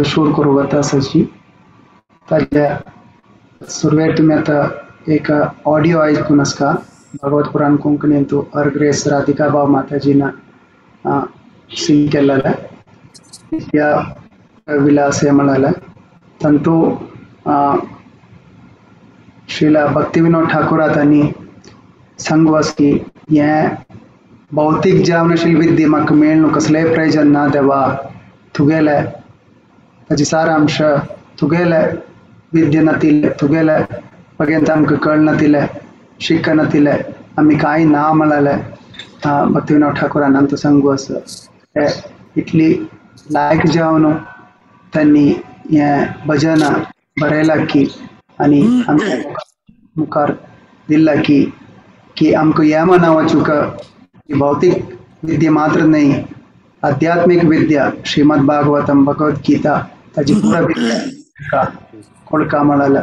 शूर करूं वता आसाची ताज्या सुरवेर तुमी आतां एक ऑडियो आयकून आसका भागवत पुराण कोंकणींतू हर ग्रेस राधिका भाव माताजीना सिंग केलेले विद्या विलास हे म्हळेले तांतू श्रीला भक्ती विनोद ठाकुरा तांणी सांगू की हें भौतीक जावन आशिल्ली विद्या म्हाका मेळ्ळू कसलेंय प्रयोजन ना देवा तुगेले ताची सारांश तुगेले विद्या नातिल्ले तुगेले बगेन आमकां कळनातिल्ले शिकनातिल्ले आमी कांय ना म्हळेले भक्ती विनोद ठाकुरान आमकां सांगू आसा हे इतली लायक जावन त्यांनी हें भजन बरयलां की आनी आमच्या मुखार दिल्ला की की आमकां हें मनावचूक भौतिक विद्या मात्र न्हय आध्यात्मिक विद्या श्रीमद भागवतम भगवद गीता ताची पुरा विद्या कोळका म्हळेले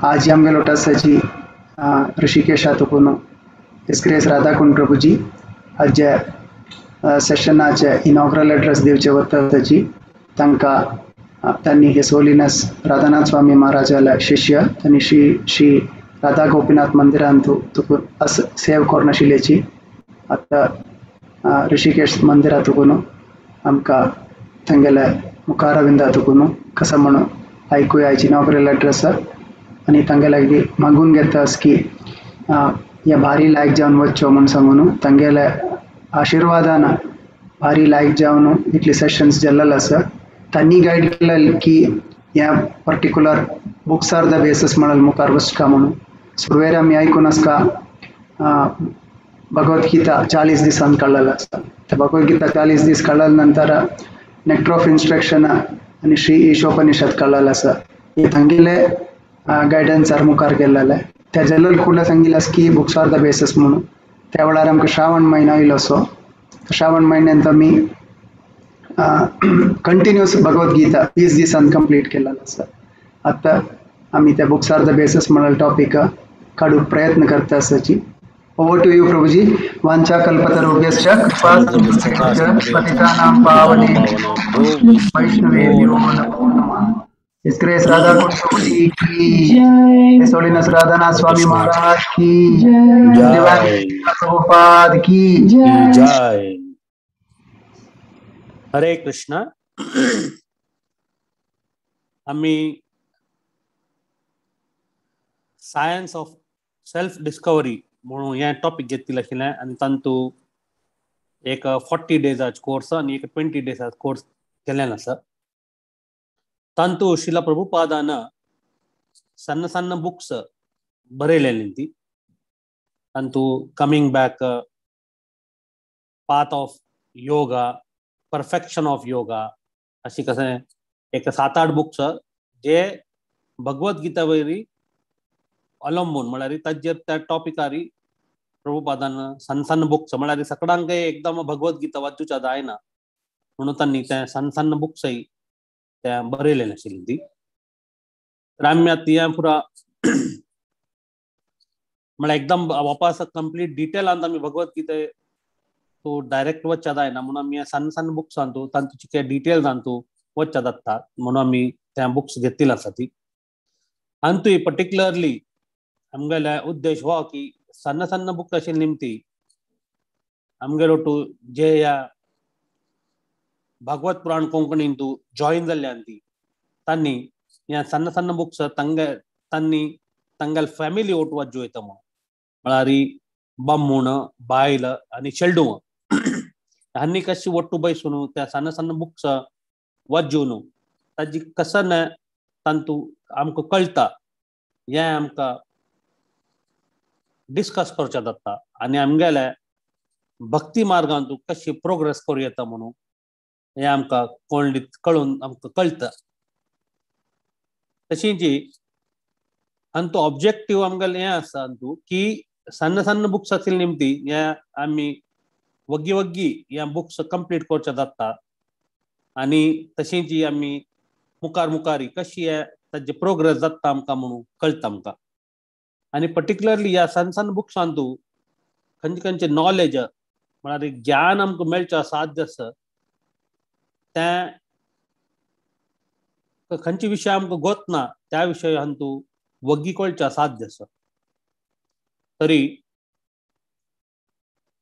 आज आमगेलो टसाची ऋषिकेशा तुकून इस्क्रेस राधाकुंड प्रभुजी आज सेशनाचे इनॉग्रल एड्रेस दिवचे वता ताची तांकां त्यांनी his holiness Radhanath स्वामी महाराजाले शिष्य त्यांनी श्री श्री राधा गोपीनाथ मंदिरांतू तुकून अस सेव करून आशिल्ल्याची आतां ऋषिकेश मंदिरा तुकून आमकां तांगेले मुखारविंदा तुकून कसो म्हणून आयकुया आयची इनॉग्रल एड्रेस आनी तांगेले मागून घेता की हे भारी लायक जावन वच्चो म्हूण सांगून तांगेले आशिर्वादान भारी लायक जावन इतली सेशन्स जाल्लेले आसा. त्यांनी गायड केलं की ह्या particular books are the basis म्हणून मुखार वचका म्हणून सुरवेर आमी आयकून आसका भगवद्गीता 40 दिसान काडलेलो आसा. त्या भगवद्गीता 40 दीस काडल्या नंतर नेक्टर ऑफ इन्स्ट्रक्शन आनी श्री ईशोपनिषद काडलेलो आसा. हे तांगेले गायडन्सार मुखार गेल्लेले त्या जल्लल कुडल्या सांगिल्लें आसा की बुक्स are the basis म्हणून. त्या वेळार आमकां श्रावण म्हयनो आयलो असो श्रावण म्हयन्यांत आमी कंटिन्युअस भगवद्गीता 20 दिसान कंप्लीट केलेलो आसा. आतां आमी त्या बुक्स are the basis म्हणून टॉपीक काडूंक प्रयत्न करता आसाची. Over to you Prabhuji. वांछा कल्पतरुभ्यश्च कृपा पतितानां पावनेभ्यो वैष्णवेभ्यो नमो नमः. His Grace Radha Kund Prabhuji की जय, His Holiness Radhanath Swami Maharaj की जय, प्रभुपाद की जय. हरे कृष्णा. आम्ही सायन्स ऑफ सेल्फ डिस्कवरी म्हणून हे टॉपिक घेतलें आशिल्लें आनी तातूंत एक 40 डेजाचो कोर्स आनी एक 20 डेजाचो कोर्स केल्लें आसा. तातूंत शिला प्रभुपादान सन्न सन्न बुक्स बरयलेली ती. तातूंत coming back, path of yoga, perfection of yoga अशी कशें एक 7-8 बुक्स जे भगवद्गीता वयरी अवलंबून म्हळ्यार ताजेर त्या टॉपिकारी प्रभुपादान सन्न सन्न बुक्स म्हळ्यार सगळ्यांक एकदम भगवद्गीता वाचूच्या जायना म्हणून तांणी ते सन्न सन्न बुक्सय ते बरयलेले आशिल्ली ती. तर आमी आतां हें पुरा म्हळ्यार एकदम वापस कंप्लीट डिटेलांत आमी भगवद्गीता तो डायरेक्ट वच्चा जायना म्हणून आमी सन्न सन्न बुक्स आणतो तांचे डिटेल्स आणतो वच्चा जाता म्हणून आमी त्या बुक्स घेतलेली आसा ती. आनी पर्टिक्युलरली आमगेले उद्देश हो की सन्न सन्न बुक आशिल्ली निमती आमगेलो टू जे ह्या भागवत पुराण कोंकणींतू जॉईन जाल्ल्यान ती तांणी ह्या सन्न सन्न बुक्स तांगे तांणी तांगेले फॅमिली ओट वाचू येता म्हणून म्हळ्यार बामूण बायल आनी शेल्डुव हांणी कशी ಒಟ್ಟು ಬಯಸುನು त्या ಸಣ್ಣ ಸಣ್ಣ बुक्स वाचून ताजी कसं तांतू आमकां कळटा हें आमकां डिस्कस करचें जाता आनी आमगेले भक्ती मार्गांतू कशी प्रोग्रेस करूं येता म्हणून हें आमकां कोण कळून आमकां कळटा. तशींच आनी ऑब्जेक्टीव आमगेलें हें आसा अंतू की सन्न सन्न बुक्स आशिल्ली निमती हे आमी वग्गी वग्गी ह्या बुक्स कंप्लीट करचे जाता आनी तशींच आमी मुखार मुखारी कशी ताजे प्रोग्रेस जाता आमकां म्हणून कळटा आमकां. आनी पर्टिक्युलरली ह्या सन्न सन्न बुक्सांतू खंयचे खंयचे नॉलेज म्हळ्यार ज्ञान आमकां मेळचें साध्य आसा तें खंयचे विशय आमकां गोत ना त्या विशयान तूं वग्गी कळच्या साध्य आसा. तरी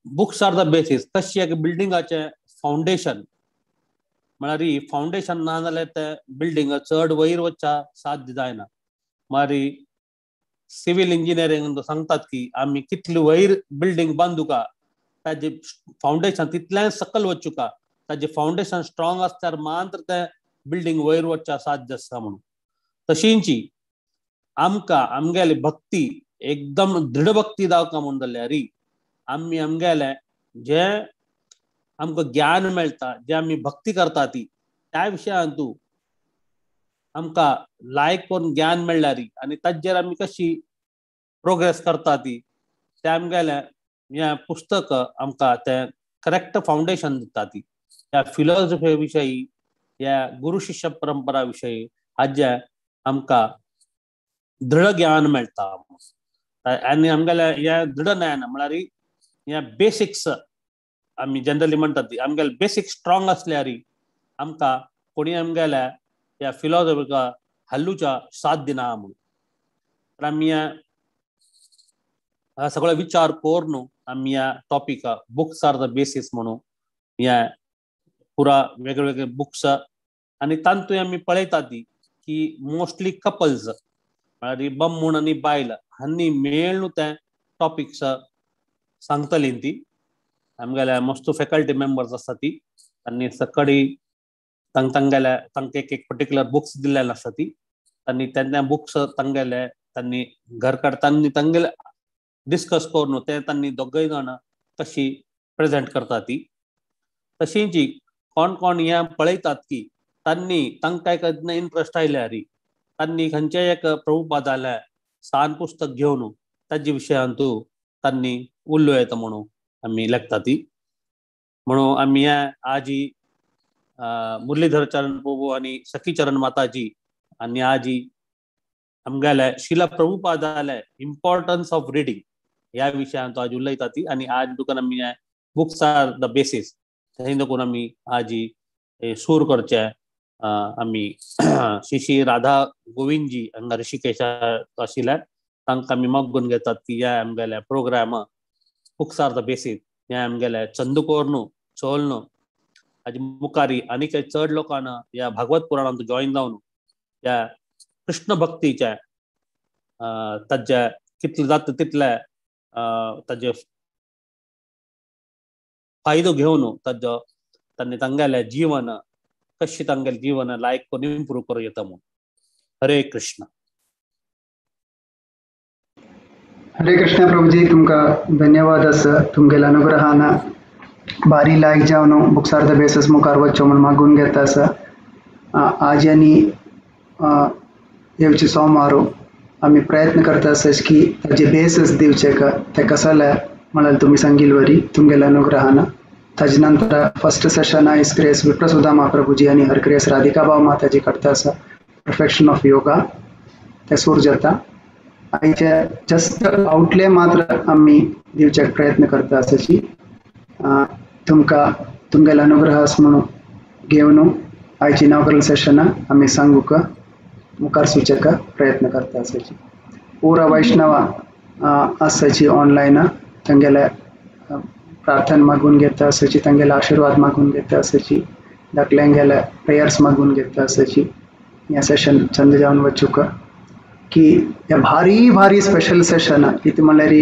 बुक्स are the basis. तशी एक बिल्डिंगाचें फावंडेशन म्हळ्यार फावंडेशन ना जाल्यार तें बिल्डींग चड वयर वचच्या साध्य जायना. मारी सिव्हिल इंजिनियरिंग सांगतात की आमी कितली वयर बिल्डींग बांदुका ताजे फावंडेशन तितलें सकल वचुका, ताजे फावंडेशन स्ट्रॉंग आसल्यार मात्र तें बिल्डींग वयर वचच्या साध्य आसता म्हणून. तशींची आमकां आमगेली भक्ती एकदम दृढ भक्ती जावका म्हणून जाल्यार आमी आमगेले जे आमकां ज्ञान मेळटा, जे आमी भक्ती करता ती त्या विशयान तूं आमकां लायक करून ज्ञान मेळ्ळ्यार आनी ताजेर आमी कशी प्रोग्रेस करता ती ते आमगेले हें पुस्तक आमकां तें करेक्ट फावंडेशन दिता ती. ह्या फिलॉसॉफी विशयी, ह्या गुरू शिष्य परंपरा विशयी हाजें आमकां दृढ ज्ञान मेळटा. आनी आमगेले हें दृढ ज्ञान म्हळ्यार हे बेसिक्स आमी जनरली म्हणटात ती आमगेले बेसिक स्ट्रॉंग आसल्यार आमकां कोणी आमगेल्या ह्या फिलॉसॉफिका हल्लूच्या साथ दिना म्हणून. तर आमी ह्या सगळो विचार करून आमी ह्या topic books are the basis म्हणून ह्या पुरा वेगळे वेगळे बुक्स आनी तातूंत आमी पळयता ती की मोस्टली कपल्स म्हळ्यार बम्मूण आनी बायल हांणी मेळून ते टॉपिक्स सांगतली ती. आमगेल्या मस्त फॅकल्टी मेंबर्स आसता ती आनी सकाळी तांगेल्या तांकां एक एक पर्टिक्युलर बुक्स दिल्लेले आसता ती आनी तेन्ना बुक्स तांगेले तांणी घर काडटा तांगेले डिस्कस करून ते तांणी दोगय जाण कशी प्रेजेंट करता ती. तशींची कोण कोण हें पळयतात की तांणी तांकां एक इंट्रस्ट आयल्यार तांणी खंयचेय एक प्रभुपादालें सान पुस्तक घेवन ताजे विशयान तूं तांणी उलोवं येता म्हणून आमी लेखता ती. म्हणून आमी ह्या आजी मुरलीधर चरण प्रभू आनी सखीचरण माताजी आनी आजी आमगेले शिला प्रभुपादाले इम्पॉर्टन्स ऑफ रिडींग ह्या विशयान तो आज उलयता ती. आनी आज दुकान आमी बुक्स are the basis थंय देखून आमी आजी सूर करचे. आमी श्री श्री राधा गोविंदजी हांगा ऋषिकेशा आशिल्ले तांकां आमी मागून घेतात की ह्या आमगेले programme books are the basis हे आमगेले चंद कोर्नु चोलनु हाजे मुखारी आनी काही चड लोकांना ह्या भागवत पुराणांत जॉईन जावन ह्या कृष्ण भक्तीच्या ताज्या कितले जाता तितले ताजे फायदो घेवन ताजो तांणी तांगेलें जीवन कशें तांगेलें जीवन लायक करून इम्प्रूव करूं येता म्हणून. हरे कृष्ण. हरे कृष्ण प्रभुजी, तुमकां धन्यवाद आसा तुमगेल्या अनुग्रहान भारी लायक जावन बुक्स are the basis मुखार वचचो म्हूण मागून घेता आसा. आज आनी येवचे सोमारू आमी प्रयत्न करता आसा की ताजे बेसीस दिवचे ते कसले म्हळ्यार तुमी सांगिल वरी तुमगेल्या अनुग्रहान. ताजे नंतर फर्स्ट सेशन आयज ग्रेस विप्रसुदामा प्रभुजी आनी हरग्रेस राधिका भाव माताजी करता आसा परफेक्शन ऑफ योगा ते सूर जाता. आयचे जस्ट आउटले मात्र आमी दिवचे प्रयत्न करता आसाची. तुमकां तुमगेले अनुग्रह म्हणून घेवन आयची इनॉग्रल सेशना आमी सांगूक मुखार सुचक प्रयत्न करता आसाची. पुरा वैष्णवा आसाची ऑनलायन तांगेले प्रार्थना मागून घेता आसाची, तांगेले आशिर्वाद मागून घेता आसाची, धाकल्यांगेले प्रेयर्स मागून घेता आसाची. ह्या सेशन चंद जावन वचूक की ह्या भारी भारी स्पेशल सेशन कितें म्हणल्यार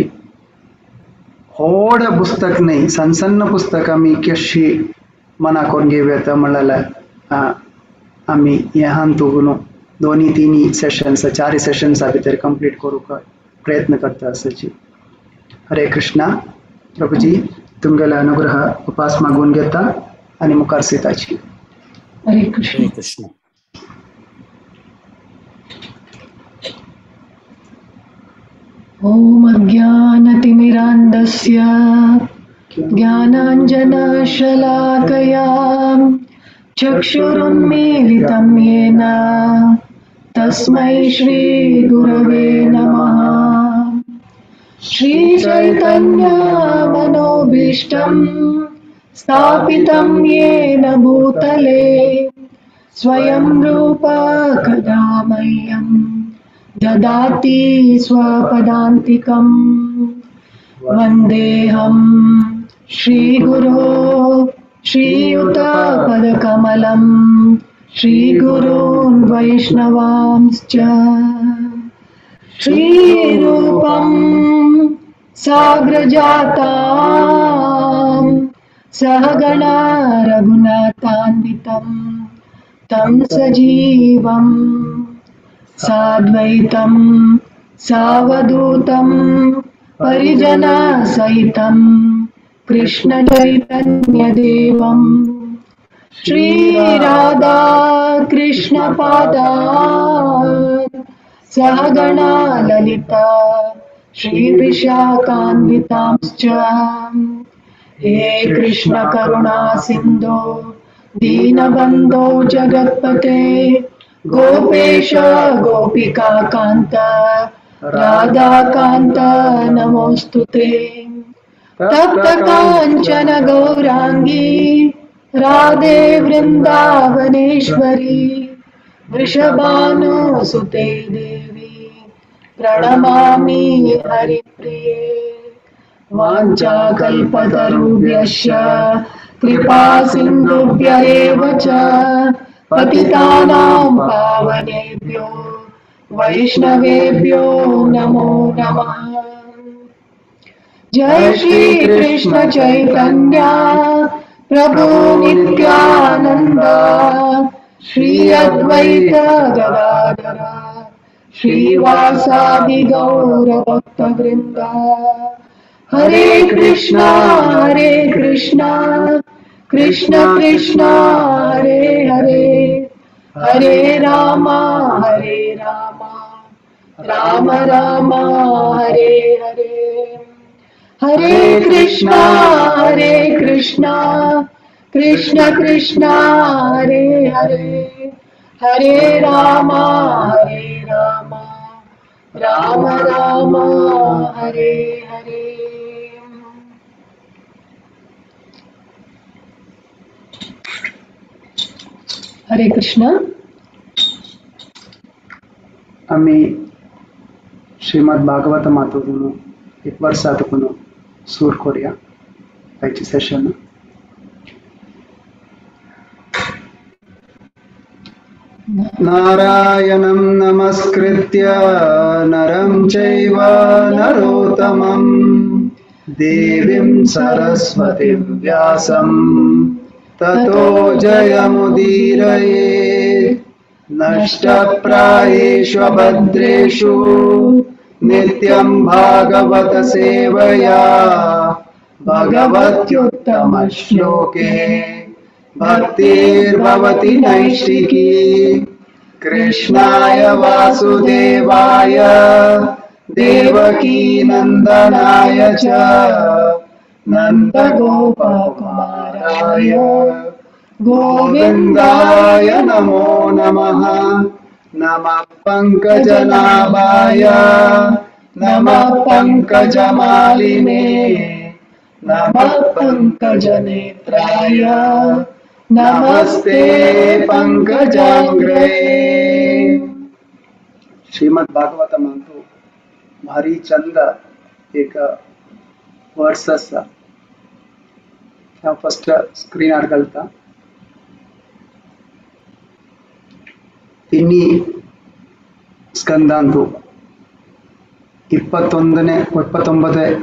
व्हड पुस्तक न्हय, सन्न सन्न पुस्तक आमी कशी मना करून घेवं येता म्हणल्यार आमी हें हातून दोनी तिनी सेशन्स चार सेशन्सा भितर कंप्लीट करूंक प्रयत्न करता आसाची. हरे कृष्णा. प्रभुजी तुमगेले अनुग्रह उपास मागून घेता आनी मुखार सीताची. हरे कृष्ण. हरे कृष्ण. ॐ अज्ञानतिमिरान्धस्य ज्ञानाञ्जनशलाकया चक्षुरुन्मीलितं येन तस्मै श्रीगुरवे नमः. श्रीचैतन्यमनोभीष्टं स्थापितं येन भूतले स्वयं रूप कदा मह्यं ददाति स्वपदान्तिकं। वन्देऽहं श्रीगुरो श्रीयुतपदकमलं श्रीगुरून् वैष्णवांश्च। श्रीरूपं साग्रजातां सहगणा रघुनाथान्वितं तं सजीवं साद्वैतं सावधूतं परिजनसहितं कृष्णचैतन्यदेवं। श्री राधा कृष्णपादान् सहगणा ललिता श्रीविशाखान्वितांश्च। हे कृष्ण करुणा सिन्धो दीनबन्धो जगत्पते गोपेश गोपिका कान्त राधाकान्त नमोऽस्तु ते। तप्त काञ्चन गौराङ्गी राधे वृन्दावनेश्वरी वृषभानुसुते देवी प्रणमामि हरिप्रिये। वाञ्छाकल्पतरुभ्यश्च कृपा सिन्धुभ्य एव च पतितानां पावनेभ्यो वैष्णवेभ्यो नमो नमः। जय श्री कृष्ण चैतन्य प्रभु नित्यानंद श्री अद्वैत गदाधर श्रीवासादि गौर भक्तवृंद। हरे कृष्णा कृष्ण कृष्ण हरे हरे, हरे राम राम राम हरे हरे। हरे कृष्णा कृष्ण कृष्ण हरे हरे, हरे राम राम राम हरे हरे। हरे कृष्णा। आम्ही श्रीमद भागवत मातोतून एक वर्सा तुकून सूर करूया आयचे सेशन। नारायणं नमस्कृत्य नरं चैव नरोत्तमं देवीं सरस्वतीं व्यासं ततो जयमुदीरयेत्। नष्टप्रायेषु अभद्रेषु नित्यं भागवत सेवया भगवत्युत्तमश्लोके भक्तिर्भवति नैष्ठिकी। कृष्णाय वासुदेवाय देवकीनन्दनाय च नन्दगोपकुमाराय गोविन्दाय नमो नमः। नमः पङ्कजनाभाय नमः पङ्कजमालिने नमः पङ्कजनेत्राय नमस्ते पङ्कजाङ्घ्रये। श्रीमद् भागवतमंतु भारी चंद एक वर्स आसा। हांव फर्स्ट स्क्रीनार घालता। तिन्ही स्कंदांतु 21 29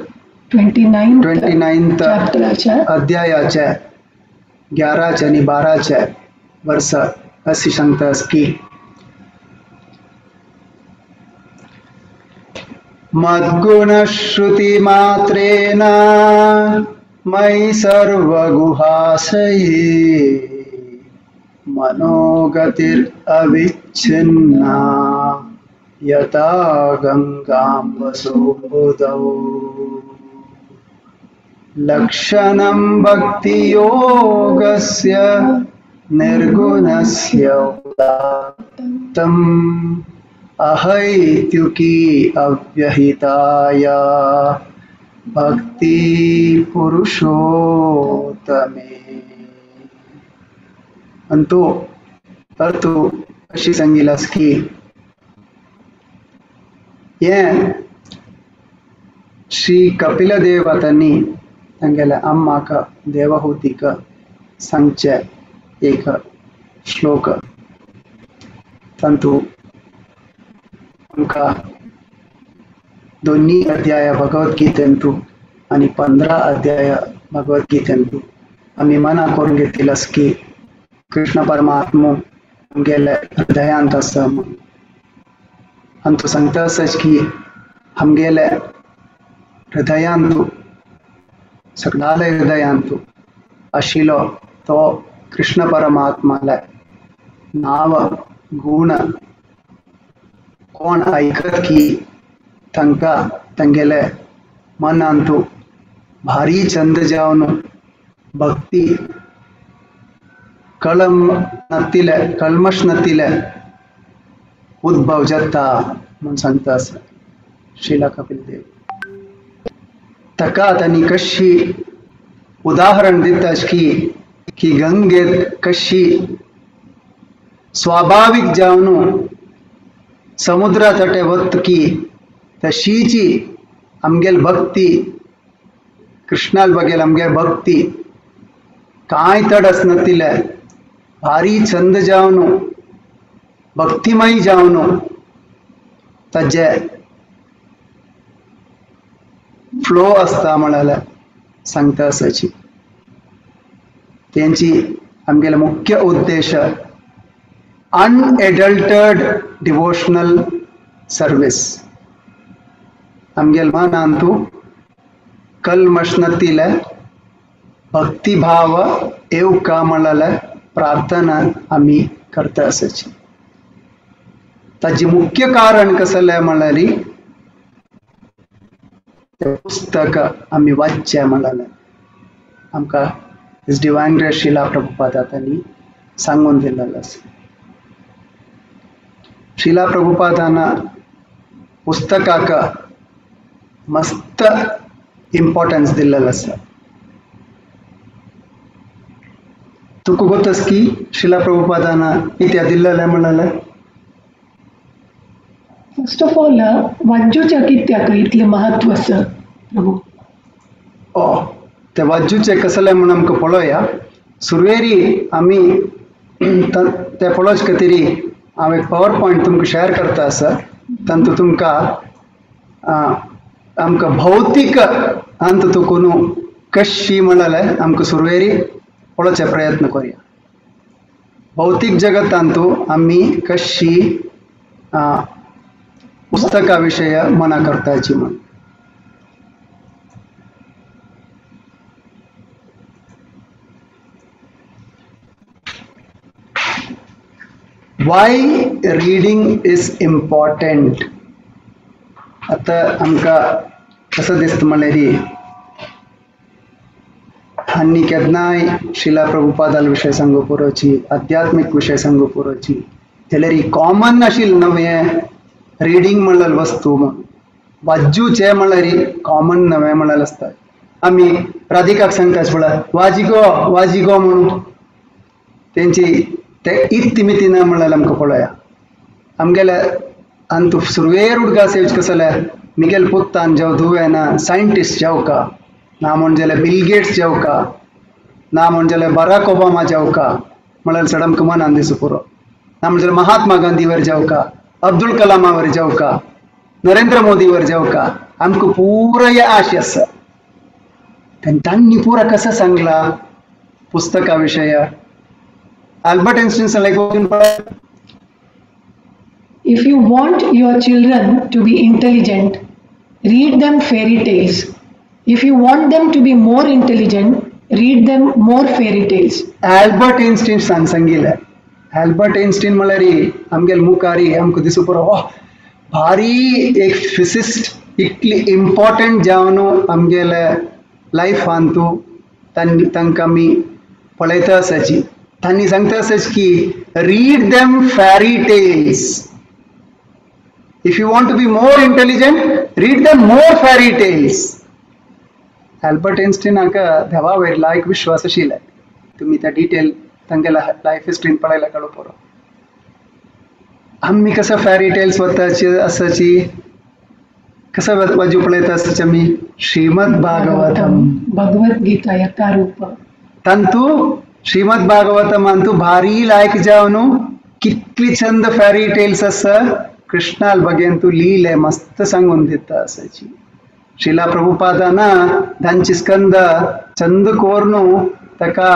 29 अध्यायाचे 11 आनी 12 वर्स अशी सांगता की मद्गुणश्रुतिमात्रेण मयि सर्वगुहाशये मनोगतिरविच्छिन्ना यथा गङ्गाम्बसोऽम्बुदौ। लक्षणं भक्तियोगस्य निर्गुणस्य उदात्तम् अहैतुकी अव्यहिताया भक्ति पुरुषोत्तमे। अंतू तर तूं अशी सांगिलास की हें श्री कपिल देव तांणी तांगेल्या अम्माक देवहूतीक सांगचें एक श्लोक. तातूंत आमकां दोन्ही अध्याय भगवद्गीतेंतु आनी 15 अध्याय भगवद्गीतेंतु आमी मना करून घेतिलास की कृष्ण परमात्मो आमगेल्या हृदयांत आसा म्हणून. आनी तो सांगता आसाच की आमगेल्या हृदयांतु सगळ्याल्या हृदयांतु आशिल्लो तो कृष्ण परमात्माले नाव गुण कोण आयकत की तांकां तांगेले मनांतु भारी छंद जावन भक्ती कळम नातिले कल्मश नातिले उद्भव जाता म्हूण सांगता आसा श्रीला कपिल देव. ताका तांणी कशी उदाहरण दिता की की गंगेत कशी स्वाभाविक जावन समुद्रा तटे वत की तशीची आमगेल भक्ती कृष्णाल बगेल आमगेल भक्ती कांय तडस नातिले भारी छंद जावन भक्तिमय जावन ताजे फ्लो आसता म्हळ्यार सांगता आसाची. तेंची आमगेलो मुख्य उद्देश अनएडल्टेड डिवोशनल सर्वीस. आमगेल मनांतु कल्मश नातिले भक्तिभाव येवका म्हळ्यार प्रार्थना आमी करता आसाची. ताजी मुख्य कारण कसलें म्हळ्यार तें पुस्तक आमी वाचचें म्हळ्यार आमकां his divine grace Srila Prabhupada तांणी सांगून दिल्लें आसा. श्रीला प्रभुपादान पुस्तकाक मस्त इम्पॉर्टन्स दिल्लें आसा. तुका गोतस की श्रीला प्रभुपादान कित्याक दिल्लें म्हणलें? फर्स्ट ऑफ ऑल वाज्जूच्या कित्याक इतलें महत्व आसा प्रभू? ते वाज्जूचें कसलें म्हूण आमकां पळोवया. सुरवेरी आमी ते पळोवचे खातीर हांव एक पावर पॉयंट तुमकां शेअर करता आसा. तातूंत तुमकां आमकां भौतीक अंत तुकून कशी म्हणलें आमकां सुरवेरी पळोवचे प्रयत्न करुया. भौतीक जगतांतु आमी कशी पुस्तका विशय मना करताची म्हण. Why reading is important? आतां आमकां कसो दिसता म्हणल्यार आनी केन्नाय श्रीला प्रभुपादाल विशय सांगू पुरोची, आध्यात्मीक विशय सांगू पुरोची, जाल्यार कॉमन आशिल्लें न्हू हें रिडींग म्हणल्यार वस्तू म्हूण. वाज्जूचें म्हणल्यार कॉमन नवें म्हणल्यार आसता. आमी राधिकाक सांगता पळय वाजिगो वाजिगो म्हणून तेंची ते इत्तिमिती ना म्हणल्यार आमकां पळोवया. आमगेल्या आनी तूं सुरवेर उडगास येवचें कसलें मिगेल पुत्तान जावं धुवेना सायंटिस्ट जावका ना म्हण जाल्यार बिल गेट्स जावका ना म्हण जाल्यार बराक ओबामा जावका म्हणल्यार चड आमकां मनान दिसूं पुरो. ना म्हण जाल्यार महात्मा गांधी वर जावका, अब्दुल कलामा वर जावका, नरेंद्र मोदी वर जावका, आमकां पुराय आश आसा. तांणी पुरा कसो सांगला पुस्तका विशय. Albert Einstein like, if you want your children to be intelligent, read them fairy tales. If you want them to be more intelligent, read them more fairy tales. Albert Einstein सांगिल्लें. Albert Einstein म्हळ्यार आमगेले मुखारी आमकां दिसूं पुरो भारी एक फिसिस्ट इतली इम्पॉर्टंट जावन आमगेले लायफांतू तांकां आमी पळयता आसाची. तांणी सांगता आसाच की read them fairy tales. If you want to be more intelligent, read them more fairy tales. Albert Einstein हाका देवा वयर लायक विश्वास आशिल्ले. तुमी त्या डिटेल तांगेल्या लायफ हिस्ट्रीन पळयल्यार कळूं पुरो. आमी कसं फॅरी टेल्स वताची आसाची कसं वाजू पळयता आसाची आमी श्रीमद भागवतम भगवद्गीता यथारूप तांतू श्रीमद भागवतम भारी लायक जावन कितली छंद फॅरी टेल्स आसा कृष्णाल बगेन तू लीले मस्त सांगून दिता आसाची. श्रीला प्रभुपादान तांची स्कंद चंद कोर्नु ताका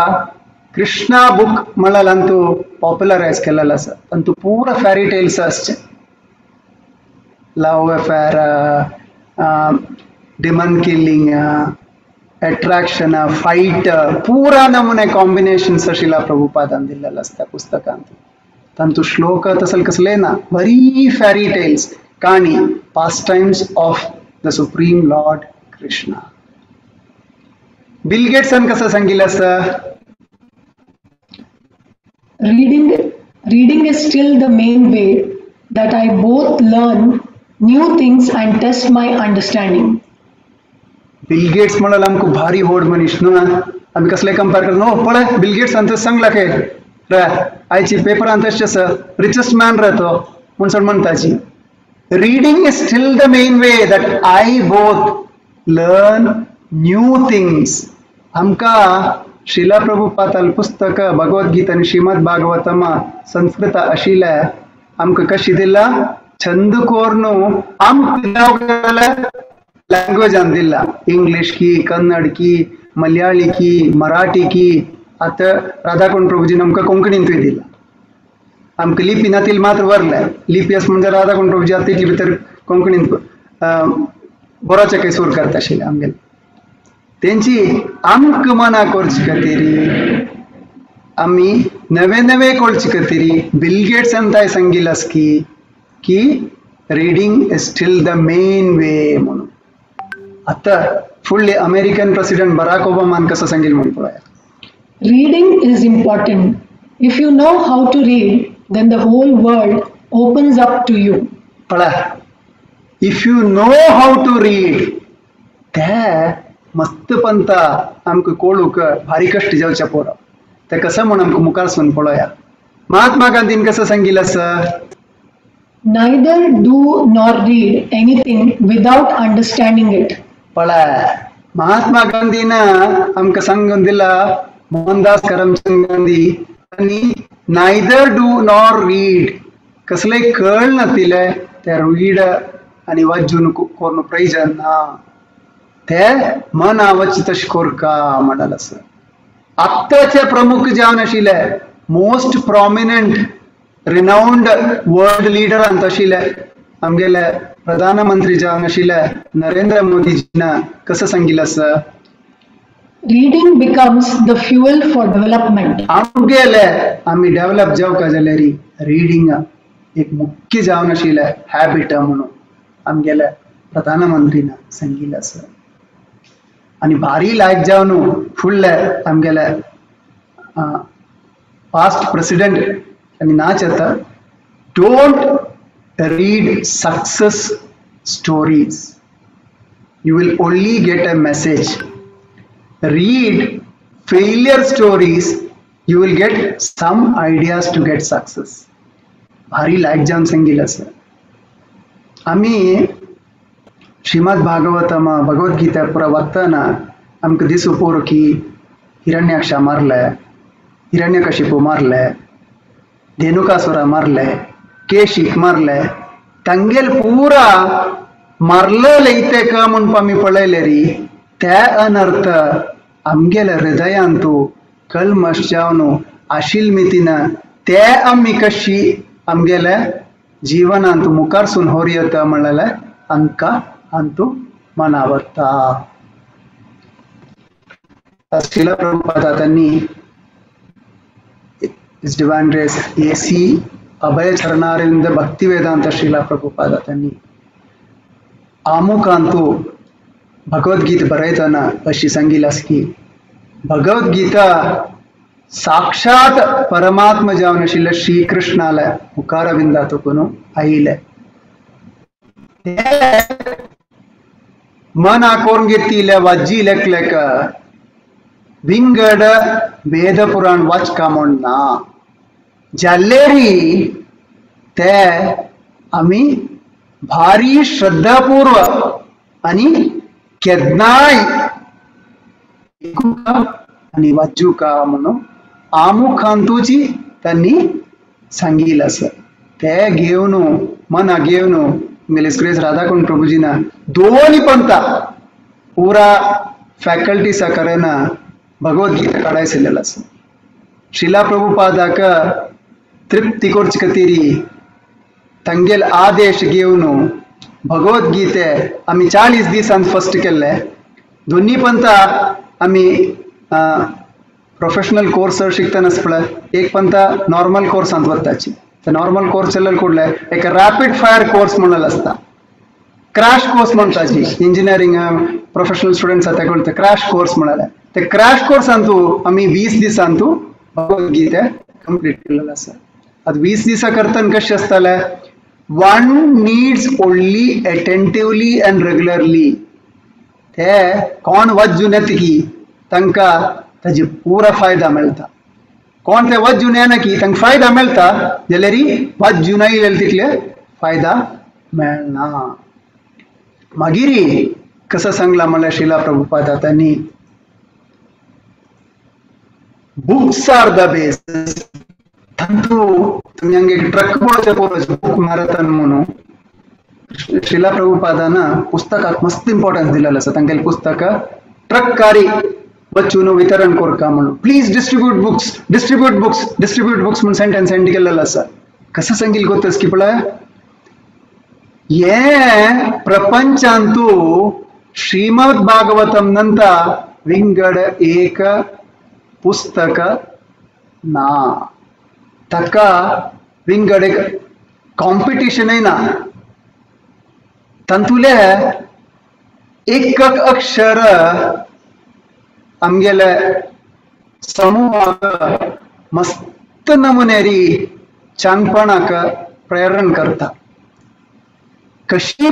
कृष्णा बुक म्हळ्यार अंतू पॉप्युलरायज केलेलो आसा. तांतू पुरा फॅरी टेल्स आसचे, love affair, demon killing, attraction, fight, पुरा नमुने कॉम्बिनेशन्स श्रीला प्रभुपादान दिल्लेलो आसता पुस्तकांत. तांतू श्लोक तसल कसले ना, बरी फॅरी टेल्स काणी, pastimes of the supreme lord Krishna. Bill गेट्सान कसं सांगितलं आसा? Reading is still the main way that I both learn new things and test my understanding. Bill Gates म्हणाल आमकां भारी व्हड मनीस न्हू, आमी कसले कंपेर करता न्हू, पळय बिल गेट्सान तशें सांगलां खंय रे, आयची पेपरान तशें आसा, रिचस्ट मॅन रे तो म्हूण म्हणटाची. Reading is still the main way that I both learn new things. आमकां श्रीला प्रभुपादाल पुस्तक भगवद्गीता आनी श्रीमद भागवतम संस्कृत आशिल्लें आमकां कशी दिला छंद कोर्नु आमकां लँग्वेजान दिला, इंग्लीश की, कन्नड की, मलयाळी की, मराठी की. आतां राधाकुंड प्रभुजीन आमकां कोंकणींतूय दिला. आमकां लिपी ना तितली मात्र वरले लिपी आसा म्हणजे राधाकुंड प्रभुजी आतां तितली भितर कोंकणींत बरोचें काही सूर करता आशिल्लें आमगेले. तेंची आमकां मना करचे खातीर आमी नवे नवे कळचे खातीर बिल गेट्सान ताय सांगिल्लें आसा की की reading is still the main way म्हणून. आतां फुडले अमेरिकन प्रेसिडेंट बराक ओबामान कसं सांगिल्लें म्हूण पळया. Reading is important. If you know how to read, then the whole world opens up to you. पळय, if you know how to read ते मस्त पंता आमकां कळूंक भारी कश्ट जावचे पोरा. ते कसं म्हूण आमकां मुखार सून पळोवया. महात्मा गांधीन कसं सांगिल्लें आसा? Neither do nor read anything without understanding it. पळय, महात्मा गांधीन आमकां सांगून दिला, मोहनदास करमचंद गांधी आनी नायदर do nor read कसलें कळ नातिलें ते रीड आनी वाजून करून प्रयोजन ना, ते मना वच तशें कोरका म्हणल आसा. आत्ताचे प्रमुख जावन आशिल्ले most prominent renowned world leader आशिल्ले आमगेले प्रधानमंत्री जावन आशिल्ले नरेंद्र मोदीजीन कसं सांगिल्लें आसा? Reading becomes the fuel for development. आमगेले आमी डेव्हलप जावका जाल्यार रीडिंग एक मुख्य जावन आशिल्लें हॅबिट म्हणून आमगेले प्रधानमंत्रीन सांगिल्लें आसा. आनी भारी लायक जावन फुडले आमगेले पास्ट प्रेसिडेंट आनी नाच येता, don't read success stories, you will only get a message. Read failure stories, you will get some ideas to get success. भारी लायक जावन सांगिल्लें आसा. आमी श्रीमद भागवतम भगवद्गीता पुरा वाचतना आमकां दिसूं पोर की हिरण्याक्षा मारले, हिरण्यकशिपू मारले, धेनुकासुरा मारले, केशीक मारले, तांगेल पुरा मारलेले इतेक म्हणपा आमी पळयले री, ते अनर्थ आमगेल्या हृदयांतू कल्मश जावन आशिल मितीन ते आमी कशी आमगेल्या जिवनांत मुखारसून होरयता म्हणलें आमकां अंतू मनावता. श्रीला प्रभुपादा त्यांनी His Divine Grace A.C. Abhay Charanaravinda Bhaktivedanta Srila Prabhupada त्यांनी आमुकांतू भगवद्गीता बरयतना अशी सांगिल्लें आसा की भगवद्गीता साक्षात परमात्मा जावन आशिल्ले श्रीकृष्णाले मुखारविंदातून आयिल्लें. मन आकोरून घेतिल्ले वाजी लेखलेक विंगड वेद पुराण वाचका म्हूण ना, जाल्यारी ते आमी भारी श्रद्धापूर्व आनी केन्नाय आयकुका आनी वाचुका म्हणून आमुखांतूची त्यांनी सांगितलं आसा. ते घेवन मना घेवन आमगेले राधाकुंड प्रभुजीना दोन्ही पंथा पुरा फॅकल्टी साकारान भगवद्गीता काडायसिल्लेलं आसा. शिला प्रभुपादाक तृप्ती करचे खातीर तांगेल आदेश घेवन भगवद्गीते आमी 40 दिसांत फस्ट केल्ले. दोन्ही पंथा आमी प्रोफेशनल कोर्स शिकतना पळय एक पंथा नॉर्मल कोर्सांत वताची. ते नॉर्मल कोर्स केल्ले कुडले एक रॅपीड फायर कोर्स म्हणलेलो आसता, क्रॅश कोर्स म्हणटाची. इंजिनियरींग प्रोफेशनल स्टुडंट्स आतां कळटा क्रॅश कोर्स म्हणाले. ते क्रॅश कोर्सांतू आमी 20 दिसांतू भगवद्गीता कंप्लीट केलेलो आसा. आतां 20 दिसां करतना कशें आसतालें, one needs only attentively and regularly. ते कोण वाचून येता की तांकां ताजे पुरा फायदा मेळटा, कोण ते वाचून येना की तांकां फायदा मेळटा जाल्यार वाचून आयिल्ले तितले फायदा मेळना. मागीर कसं सांगला म्हणल्यार शिला प्रभुपादा त्यांनी बुक्स are the base. तांतू तुमी हांगे ट्रक पळोवचे पळोवचे बुक मॅरेथॉन म्हणून शिला प्रभुपादान पुस्तकाक मस्त इम्पॉर्टन्स दिलेलं आसा. तांगेले पुस्तक ट्रक्कारी वचून वितरण करका म्हणून please distribute books distribute books distribute books म्हणून सेंटेन्स सेंड केलेलं आसा. कसं सांगील गोतस की पळय ये प्रपंचांतू श्रीमद भागवतम ನಂತ ವಿಂಗಡ ಏಕ ಪುಸ್ತಕ ना, ताका विंगड एक कॉम्पिटिशनय ना. तातूंतले एक अक्षर आमगेले समूहाक मस्त नमुनेरी चांगपणाक प्रेरण करता. कशी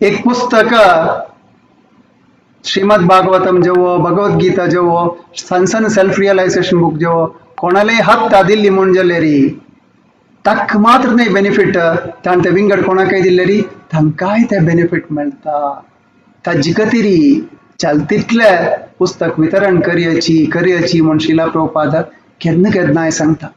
एक पुस्तक श्रीमद भागवतम जेवो, भगवद्गीता जेवो, सन सन सेल्फ रियलायझेशन बुक जेवो कोणालाय हत्ता दिल्ली म्हूण जाल्यार ताका मात्र न्हय बेनिफीट, ताणें ते विंगड कोणाकय दिल्लेरी तांकांय ते बेनिफीट मेळटा. ताजे खातीर चल तितले पुस्तक वितरण करयाची करयाची म्हूण शिला प्रभुपाद केन्ना केन्नाय सांगता.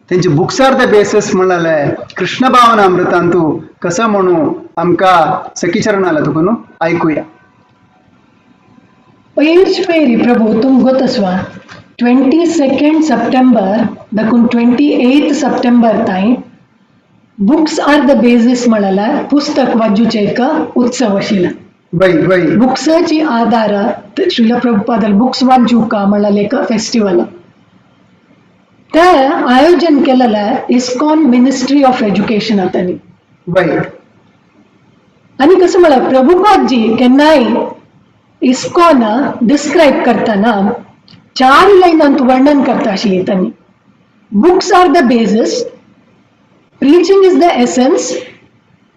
तेंचे बुक्स are the basis म्हणलें कृष्ण भावनामृतांतू कसं म्हणू आमकां सखीचरणाला तुका न्हू आयकुया. पयरच फेरी प्रभू तुम गोतस्वा 22 सप्टेंबर दाखून 28 सप्टेंबर ताई बुक्स are the basis म्हळ्यार पुस्तक वाचूचे एक उत्सव आशिल्लो. बाई बाई बुक्साची आधार श्रील प्रभुपादाल बुक्स वाचूका म्हळ्यार एक फेस्टिवल ते आयोजन केलेलं इस्कॉन मिनिस्ट्री ऑफ एज्युकेशन आतांनी. बाई आनी कसं म्हळ्यार प्रभुपादजी केन्नाय इस्कॉन डिस्क्रायब करताना 4 लायनांत वर्णन करता आशिल्ली तांणी. Books are the basis, preaching is the essence,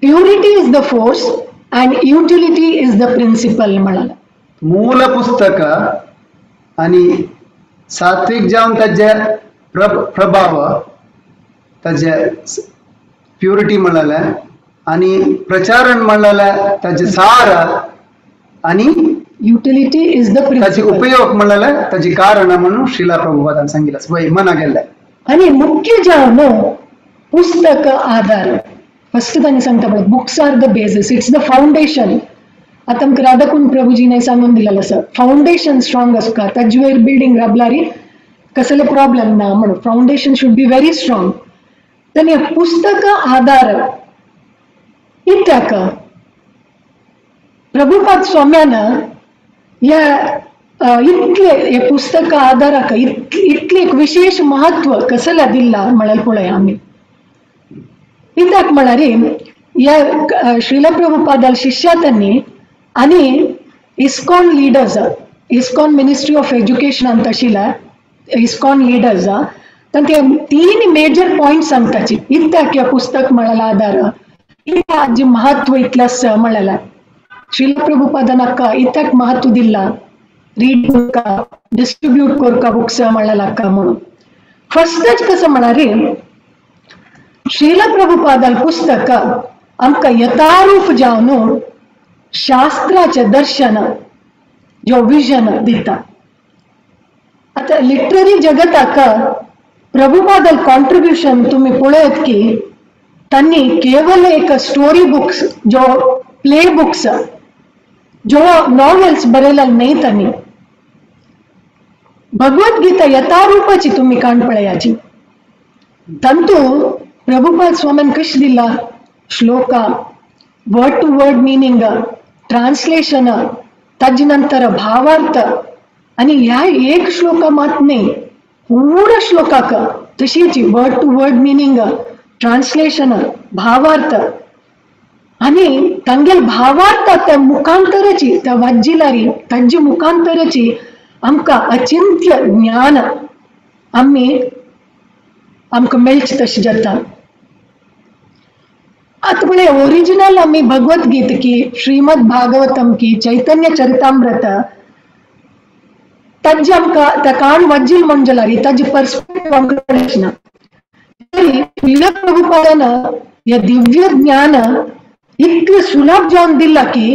purity is the force and utility is the principle म्हणाला. मूल पुस्तक आणि सात्विक जावन ताजे प्रभाव ताजे प्युरिटी म्हळ्यार आणि प्रचारण म्हळ्यार ताजे सार आणि युटिलिटी is the ताजे उपयोग म्हळ्यार ताजी कारण म्हणून श्रीला प्रभुपादान सांगितलं वय मना गेल्ले. आणि मुख्य जावन पुस्तक आधार फस्ट तांणी सांगता पळय books are the basis, it's the foundation. आतां आमकां राधाकुंड प्रभुजीन सांगून दिलेलें आसा फावंडेशन स्ट्रॉंग आसता ताजे वयर बिल्डींग राबलारी कसले प्रॉब्लेम ना म्हणून foundation should be very strong. तांणी पुस्तक आधार कित्याक प्रभुपाद स्वाम्यान ह्या इतले हे पुस्तक आधाराक इतले एक विशेष महत्व कसल्या दिल्ला म्हळ्यार पळय आमी. कित्याक म्हळ्यार ह्या श्रील प्रभुपादाल शिष्या त्यांनी आनी ISKCON leaders, ISKCON ministry of एज्युकेशनांत आशिल्ल्या इस्कॉन लिडर्स तांचे 3 मेजर पॉयंट सांगताची. कित्याक ह्या पुस्तक म्हळ्यार आधार, कित्याक जे महत्व इतलें म्हळ्यार श्रील प्रभुपादान इत्याक महत्व दिल्ला रीड करका डिस्ट्रिब्यूट करका बुक्स म्हळ्यार म्हणून. फर्स्टच कसं म्हळ्यार श्रील प्रभुपादाल पुस्तक आमकां यथारूप जावन शास्त्राचें दर्शन जो विजन दिता. आतां लिटररी जगताक प्रभुपादाल कॉन्ट्रिब्युशन तुमी पळयत की तांणी केवल एक स्टोरी बुक्स जो प्ले बुक्स जो नॉवेल्स बरयला न्हय, तांणी भगवद्गीता यथारूपाची तुमी काण पळयाची. तांतू प्रभुपाद स्वामीन कशें दिला shloka, word to word meaning, translation, ताजे नंतर भावार्थ, आनी ह्या एक श्लोका मात न्हय पूरा श्लोकाक तशीच word to word meaning, translation, भावार्थ, आनी तांगेल भावार्थ त्या मुखांतराची त्या वाज्जिलारी तांचे मुखांतराची आमकां अचिंत्य ज्ञान आमी आमकां मेळचें तशें जाता. आतां पळय ओरिजिनल आमी भगवद्गीता की श्रीमद भागवतम की चैतन्य चरितामृत ताजे आमकां त्या काण वाज्जील म्हण जाल्यार ताजे पर्सपेक्टिव आमकां कळचना. तरी श्रील प्रभुपादान हे दिव्य ज्ञान इतलें सुलभ जावन दिलां की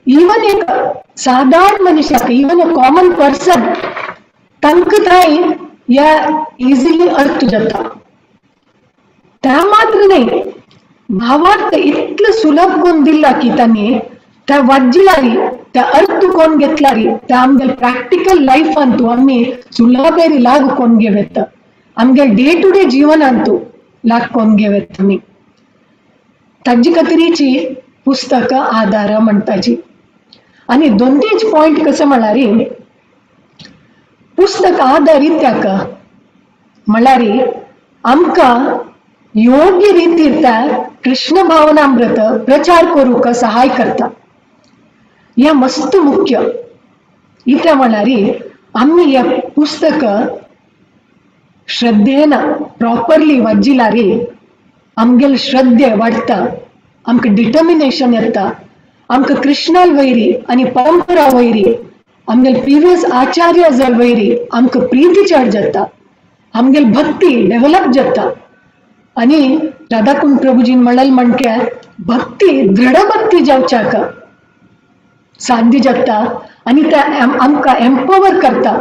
इवन एक सादारण मनशाक, इवन अ कॉमन पर्सन तांकां थंय ह्या इजिली अर्थ जाता. त्या मात्र न्हय, भावार्थ इतलें सुलभ करून दिला की तांणी त्या वाज्जिलारी त्या अर्थ कोण घेतलारी त्या आमगे प्रॅक्टिकल लायफांतू आमी सुलभेरी लागू कोण घेवेत, आमगे डे टू डे जिवनांतू लागू कोण घेवेत आमी. ताजे खातीरची पुस्तकां आदार म्हणटाची. आनी दोन तीन पॉयंट कशें म्हळ्यार पुस्तक आदारीत ताका म्हळ्यार आमकां योग्य रितीर त्या कृष्ण भावनामृत प्रचार करूंक सहाय करता. हें मस्त मुख्य. इतलें म्हळ्यार आमी हें पुस्तक श्रद्धेन प्रॉपरली वाज्जिलारी आमगेले श्रद्धे वाडटा, आमकां डिटर्मिनेशन येता, आमकां कृष्णाल वैरी आनी परंपरा वैरी आमगेले प्रिवियस आचार्य जर वैरी आमकां प्रिती चड जाता, आमगेले भक्ती डेवलप जाता. आनी राधाकुंड प्रभुजीन म्हणल म्हणक्या भक्ती दृढ भक्ती जावच्याक साध्य जाता आनी त्या आमकां एम्पवर करता.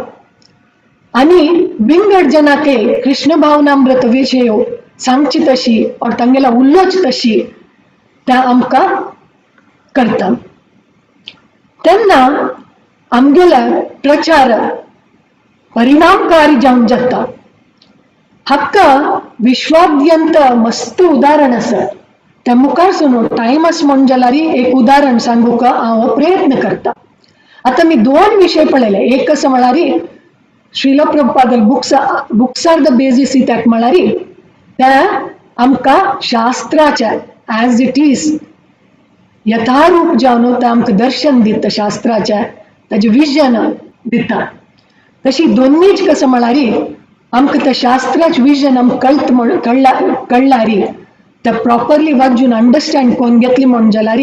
आनी विंगड जनाके कृष्ण भावनामृत विशय सांगची तशी और तांगेला उलोवची तशी त्या आमकां करता. तेन्ना आमगेला प्रचार परिणामकारी जावन जाता. हाका विश्वाद्यंत मस्त उदाहरण आसा. त्या मुखार सुनू टायम आसा म्हण जाल्यार एक उदाहरण सांगूंक हांव प्रयत्न करता. आतां मी दोन विशय पळयले. एक कसो म्हळ्यार Srila Prabhupada books are the basis कित्याक म्हळ्यार त्या आमकां शास्त्राच्या एज it is यथारूप जावन ते आमकां दर्शन दिता, शास्त्राच्या ताजें विजन दिता. तशी दोनूच कसो म्हळ्यार आमकां त्या शास्त्राचें विजन आमकां कळत म्हण कळ्ळारी त्या प्रॉपरली वाचून अंडरस्टँड करून घेतली म्हण जाल्यार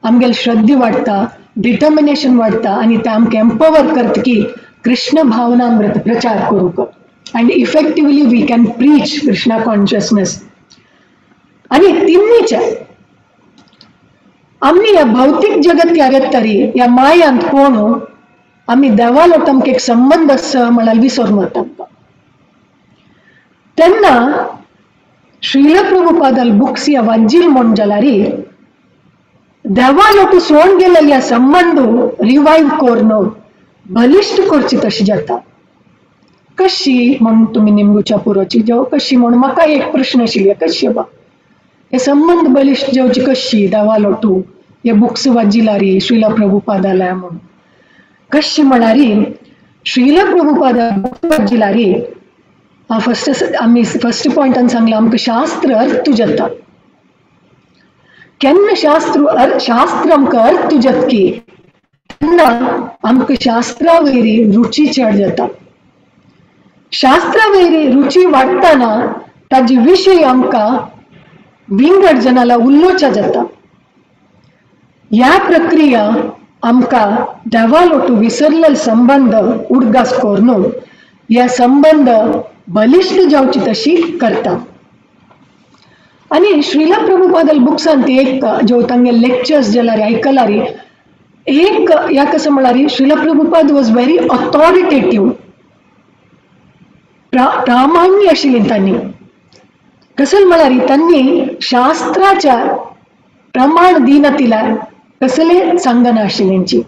आमगेले श्रद्धे वाडटा, डिटर्मिनेशन वाडटा आनी ते आमकां एम्पवर करता की कृष्ण भावनामृत प्रचार करूंक and effectively we can preach Krishna consciousness. आनी तिन्नीचे आमी ह्या भौतीक जगत ह्या तरी ह्या मायांत कोण आमी देवालोट आमकां एक संबंद आसा म्हळ्यार विसरून वता आमकां. तेन्ना श्रील प्रभुपादाल बुक्स ह्या वाज्जील म्हण जाल्यार देवालोट सोडून गेलेल्या संबंद रिवायव करून बलिश्ट करची तशी जाता. कशी म्हण तुमी निमगुच्या पुरोची जेव कशी म्हण म्हाका एक प्रश्न आशिल्ले कशी बा हे संबंद बलिश्ट जेवची कशी देवालोटू हे बुक्स वाज्जिलारी श्रील प्रभुपादाला म्हूण कशी म्हळ्यार श्रील प्रभुपादा बुक्स वाज्जिलारी फर्स्ट आमी फर्स्ट पॉयंटान सांगलां आमकां शास्त्र अर्थ जाता. केन्ना शास्त्र आमकां अर्थ जाता की तेन्ना आमकां शास्त्रा वयरी रुची चड जाता. शास्त्रा वयरी रुची वाडटना ताजे विशय आमकां विंगड जनाला उलोवच्या जाता. ह्या प्रक्रिया आमकां देवालोटू विसरलेलो संबंद उडगास करून ह्या संबंद बलिश्ट जावची तशी करता. आनी श्रीला प्रभुपादाल बुक्सांत एक जो तांगे लेक्चर्स जाल्यार आयकलारी एक ह्या कसं म्हळ्यार Srila Prabhupada was very authoritative, प्रामाण्य आशिल्ली तांणी. कसं म्हळ्यार तांणी शास्त्राच्या प्रमाण दिना कसले सांगना आशिल्ल्यांची.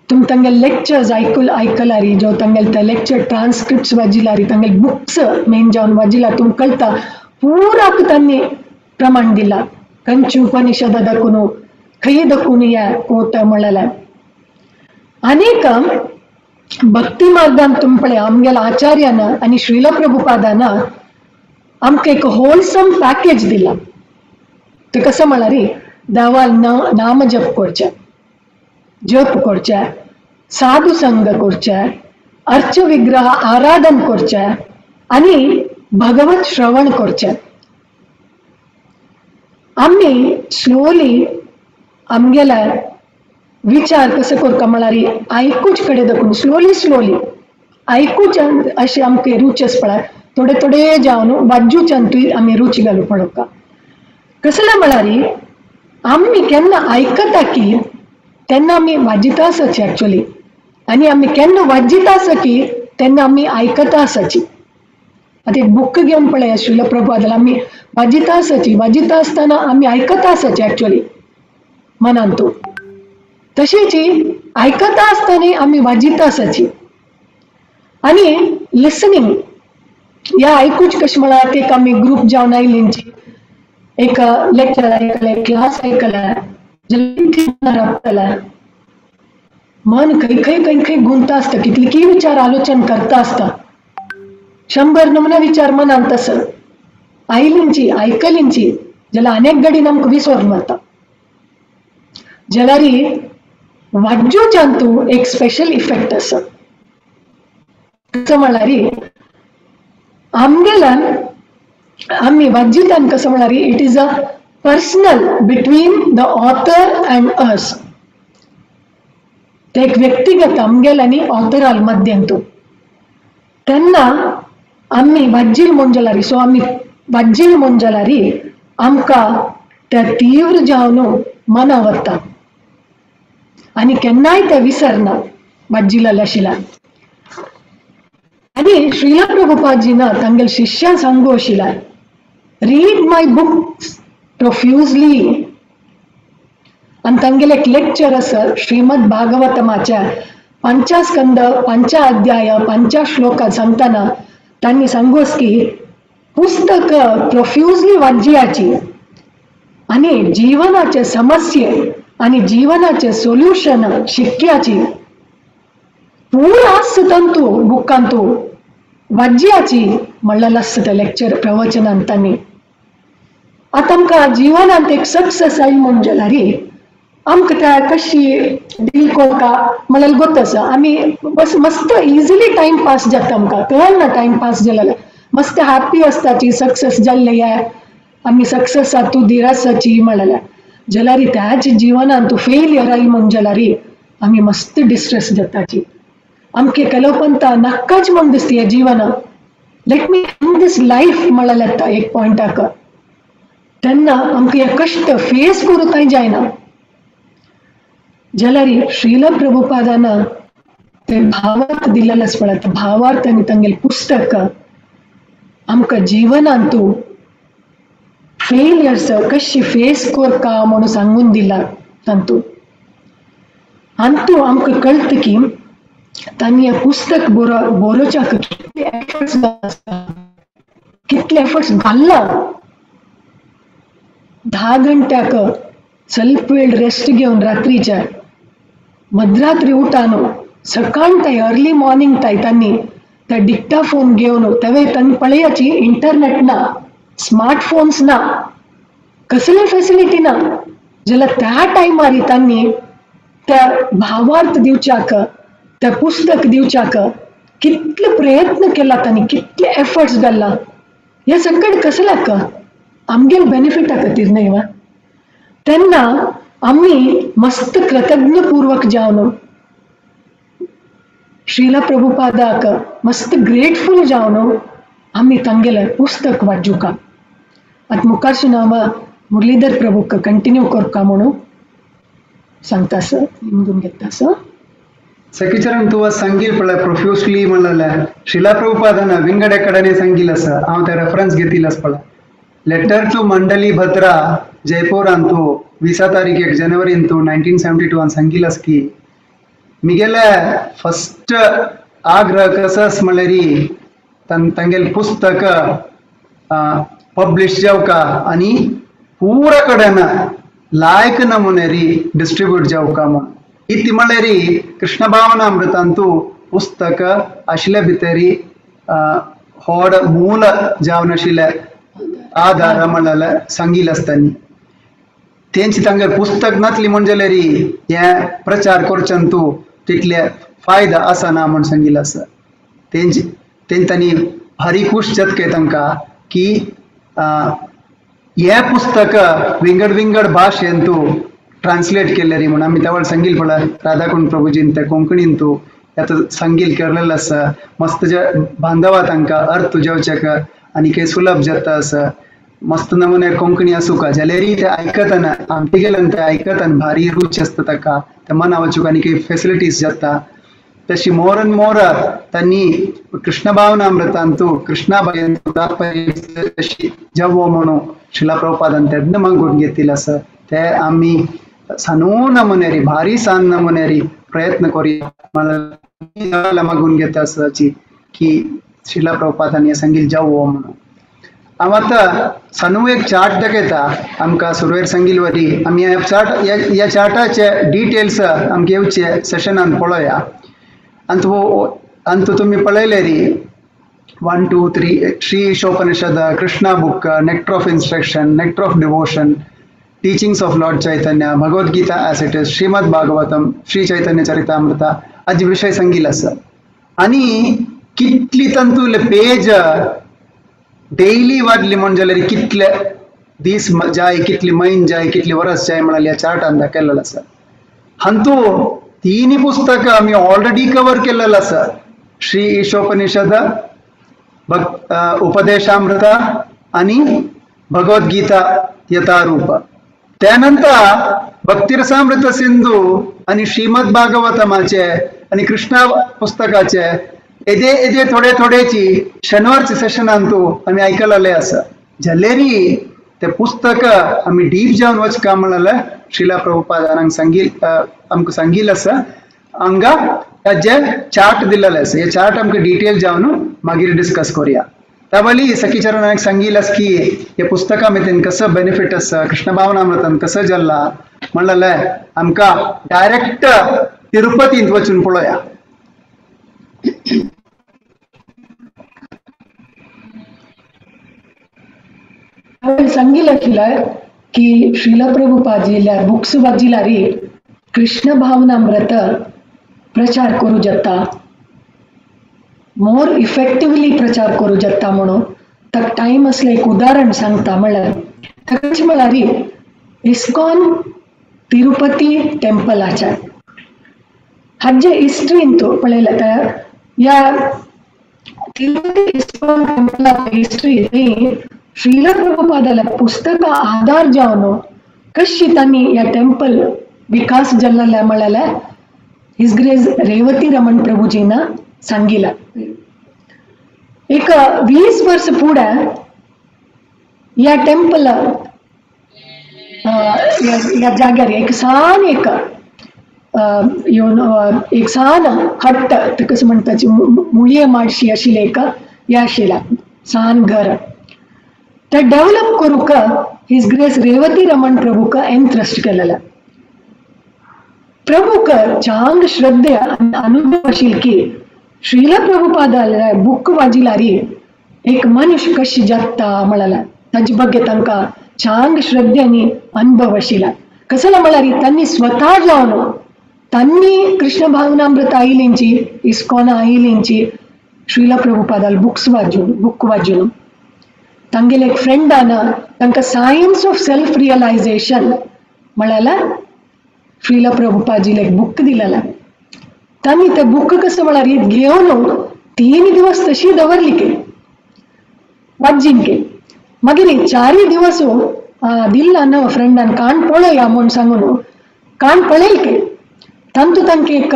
तुमी तांगे लेक्चर्स आयकलारी जो तांगेले ते लेक्चर ट्रान्सक्रिप्ट्स वाजिलारी तांगेले बुक्स मेन जावन वाजिला तुमकां कळटा पुराक तांणी प्रमाण दिला. कंची उपनिषद दाखून खंय दाखून ह्या कोट म्हळ्यार. आनीक भक्ती मार्गान तुमी पळय आमगेल्या आचार्यान आनी श्रीला प्रभुपादान आमकां एक होलसम पॅकेज दिला. ते कसं म्हळ्यार देवाल नाम जप करचें, जप करचें, साधू संग करचें, अर्च विग्रह आराधन करचें आनी भगवत श्रवण करचें. आमी स्लोली आमगेल्या विचार कसो करता म्हळ्यार आयकूच कडेन दाखून स्लोली स्लोली आयकूच अशें आमकां रूच आसा पळय थोडे थोडे जावन वाज्जूच्यानूय आमी रूच घालूं पळोवका. कसलें म्हळ्यार आमी केन्ना आयकता की तेन्ना आमी वाजिता आसाची एक्चुअली, आनी आमी केन्ना वाजिता आसा की तेन्ना आमी आयकता आसाची. आतां एक बूक घेवन पळय श्रीला प्रभुपादाला आमी वाजिता आसाची, वाजिता आसतना आमी आयकता आसाची एक्चुअली मनांतू. तशीच आयकता आसतना आमी वाजिता आसाची. आनी लिसनींग ह्या आयकूच कशें म्हळ्यार एक आमी ग्रूप जावन आयलींची एक लेक्चर आयकलें, क्लास आयकलें, मन खंय खंय खंय खंय गुंता आसता, कितले की विचार आलोचन करता आसता, 100 नमुने विचार मनांत आसत आयलींची आयकलींची जाल्यार अनेक घडीन आमकां विसर मारता. जाल्यार वाज्जूच्यान तूं एक स्पेशल इफेक्ट आसा. कसं म्हळ्यार आमगेल्यान आमी वाज्जितान कसं म्हळ्यार it is a personal between the author and us. ते एक व्यक्तिगत आमगेल आनी ऑथराल मध्यंतू. तेन्ना आमी वाज्जील म्हूण जाल्यार सो आमी वाज्जील म्हूण जाल्यार आमकां ते तीव्र जावन मना वता आनी केन्नाय ते विसरना वाज्जिलेलें आशिल्ल्यान. आनी श्रीला प्रभुपादजीन तांगेल्या शिष्यांक सांगू आशिल्लें रीड my books profusely. आनी तांगेलें एक लेक्चर आसा श्रीमद भागवतमाच्या पंचास्कंद पंचा अध्याय पंचा श्लोकां सांगतना तांणी सांगू आसा की पुस्तक प्रोफ्युजली वाज्जियाची आनी जिवनाचे समस्ये आनी जिवनाचे सोल्युशन शिक्याची पूरा आसता तांतू बुकांतू वाज्जियाची म्हणलेलें आसता तें लेक्चर प्रवचनान तांणी. आतां आमकां जिवनांत एक सक्सेस आयली म्हूण जाल्यार आमकां त्या कशी डील करता म्हणल्यार गोत आसा. आमी बस मस्त इजिली टायम पास जाता, आमकां कळना टायम पास जाल्यार मस्त हॅप्पी आसताची सक्सेस जाल्ले हे आमी सक्सेस तूं धीर आसाची म्हणल्यार. जाल्यार त्याच जिवनांत तूं फेलियर आयली म्हूण जाल्यार आमी मस्त डिस्ट्रेस जाताची. आमकां केलोपंता नाकाच म्हूण दिसता ह्या जिवनाक, let me end this life म्हणल्यार येता एक पॉयंटाक. तेन्ना आमकां हे कश्ट फेस करूंक कांय जायना. जाल्यार श्रीला प्रभुपादान ते भावार्थ दिलेलें आसा पळय, भावार्थ आनी तांगेलें पुस्तक आमकां जिवनांतू फेलियर्स कशी फेस करका म्हणून सांगून दिला तांतू. आनी आमकां कळटा की तांणी हें पुस्तक बरोवच्याक कितले एफर्ट्स कितले एफर्ट्स घाल्ला. 10 घंट्याक स्वल्प वेळ रेस्ट घेवन रात्रीच्या मध्यरात्री उठान सकाळ ताय अर्ली मॉर्निंग ताय तांणी त्या डिक्टाफोन घेवन तेवे तांणी पळयाची इंटरनेट ना, स्मार्टफोन्स ना, कसली फेसिलिटी ना, जाल्यार त्या टायमार तांणी त्या भावार्थ दिवच्याक त्या पुस्तक दिवच्याक कितले प्रयत्न केला तांणी, कितले एफर्ट्स घाल्ला. हे सगळें कसल्याक आमगेले बेनिफिटा खातीर न्हय वा. तेन्ना आमी मस्त कृतज्ञपूर्वक जावन श्रीला प्रभुपादाक मस्त ग्रेटफूल जावन आमी तांगेलें पुस्तक वाचुका. आतां मुखारसून हांव मुरलीधर प्रभूक कंटिन्यू करता म्हणून सांगता सर, निमदून घेता सर. सखीचरण तुवा सांगील पळय प्रोफ्युजली म्हणलें श्रीला प्रभुपादान विंगड कडेन सांगील आसा, हांव ते रेफरन्स घेतील आसा पळय. लेटर टू मंडली भद्रा जयपूरांतू 20 तारीख 1 जनवरींतू 1972 सांगील आसा की मिगेले फस्ट आग्रह कसस म्हणल्यार तांगेले पुस्तक पब्लिश जावका आनी पुरा कडेन लायक नमुनेरी डिस्ट्रिब्यूट जावका म्हूण. इति म्हणल्यार कृष्ण भावनामृतांतू पुस्तक आशिल्ले भितरी होड मूल जावन आशिल्ले आधार म्हणलें सांगील आसतानी. तेंची तांगेर पुस्तक नातली म्हण जाल्यार हें प्रचार करचें तितले फायदा आसा ना म्हण सांगील आसा. तेंची तेंच तांणी भारी खूश जातके तांकां की हें पुस्तक विंगड विंगड भाशेंतू ट्रान्सलेट केलें री म्हूण. आमी त्या वेळार सांगील पळय राधाकुंड प्रभुजीन ते कोंकणींतू आतां सांगील केलेलें आसा. मस्त जे बांधवा तांकां अर्थ जेवचेक आनी काही सुलभ जाता आसा. मस्त नमुने कोंकणी आसूं का जाल्यार ते आयकतना आमचे गेल्यान ते आयकतना भारी रूच आसता ताका, ते मना वचूंक आनी काही फेसिलिटीज जाता. तशी मोर एंड मोर तांणी कृष्ण भावनामृतांतू कृष्णा तशी जवो म्हणून श्रीला प्रभुपादान तेन्ना मागून घेतील आसा. ते आमी सानू नमुनेरी भारी सान नमुनेरी प्रयत्न करूया मागून घेता आसाची की श्रीला प्रभुपादान हें सांगील जावो म्हणून. हांव आतां सानू एक चार्ट दाखयता आमकां सुरवेर सांगील वरी. आमी ह्या चार्ट ह्या चार्टाचे डिटेल्स आमकां येवचे सेशनान पळोवया. आनी तुमी पळयले री 1 2 3 Shri Ishopanishad, Krishna book, nectar of instruction, nectar of devotion, teachings of Lord Chaitanya, Bhagavad Gita as it is, Srimad Bhagavatam, Shri Chaitanya Charitamrita हाजे विशय सांगील आसा. आनी कितली तातूंतले पेज डेली वाडली म्हण जाल्यार कितले दीस जाय, कितली म्हयन जाय, कितली वर्स जाय म्हळ्यार ह्या चार्टान दाखयलेलो आसा. हातूंत तिनूय पुस्तकां आमी ऑलरेडी कवर केलेलें आसा. श्री ईशोपनिषद, उपदेशामृत आनी भगवद्गीता यथारूप. त्यानंतर भक्तिरसामृत सिंधू आनी श्रीमद भागवतमाचे आनी कृष्णा पुस्तकाचे येदे येदे थोडे थोडेची शनिवारच्या सेशनांतू आमी आयकलेलें आसा. जाल्यारी ते पुस्तक आमी डीप जावन वचका म्हणलें श्रीला प्रभुपादान सांगील आमकां सांगील आसा. हांगा हाजे चार्ट दिलेले आसा, हे चार्ट आमकां डिटेल जावन मागीर डिस्कस करूया. त्या सखीचरणाक सांगील आसा की हे पुस्तका मेतेन कसो बेनिफीट आसा, कृष्ण भावनामृतान कसो जाल्ला म्हणलें आमकां डायरेक्ट तिरुपतींत वचून पळोवया. हांवें सांगील आशिल्लें की श्रीला प्रभुपाद बुक्स वाचिल्यार कृष्ण भावनामृत प्रचार करूं जाता, मोर इफेक्टिवली प्रचार करूं जाता म्हणून. ताका टायम आसलो एक उदाहरण सांगता म्हळ्यार ताका म्हळ्यार इस्कॉन तिरुपती टेम्पलाच्या हाजे हिस्ट्रीन तो पळयला तर ह्या Tirupati ISKCON Templar history Srila प्रभुपादाल्या पुस्तका आधार जावन कशी तांणी ह्या टेम्पल विकास जाल्लें म्हळ्यार his grace Revati Raman प्रभुजीना सांगिला. एक 20 वर्स फुडें ह्या टेम्पल ह्या जाग्यार एक सान एक येवन एक सान हट्ट कशें म्हणटाची मुळये माडशी आशिल्लें एक हें आशिल्लें सान घर, ते डेव्हलप करूंक his grace Revati Raman प्रभूक एंट्रस्ट केलेलें. प्रभूक चांग श्रद्धे अनुभव आशिल्लो की श्रीला प्रभुपादाले बुक वाचिल्यार एक मनुष्य कशी जाता म्हळ्यार ताजे ಬಗ್ಗೆ तांकां चांग श्रद्धे आनी अनुभव आशिल्लो. कसलो म्हळ्यार तांणी स्वता जावन तांणी कृष्ण भावनामृत आयिल्यांची इस्कॉना आयिल्यांची श्रीला प्रभुपादाल बुक्स वाचून बुक वाचून तांगेले एक फ्रेंडान तांकां सायन्स ऑफ सेल्फ रियलायझेशन म्हळ्यार श्रीला प्रभुपाजीला एक बुक दिलेला. तांणी ते बुक कसं म्हळ्यार घेवन 3 दिवस तशी दवरली के वाचीन के. मागीर चारय दिवस दिल्ला नव फ्रेंडान काण पळया म्हूण सांगून काण पळयलके तांतू तांकां एक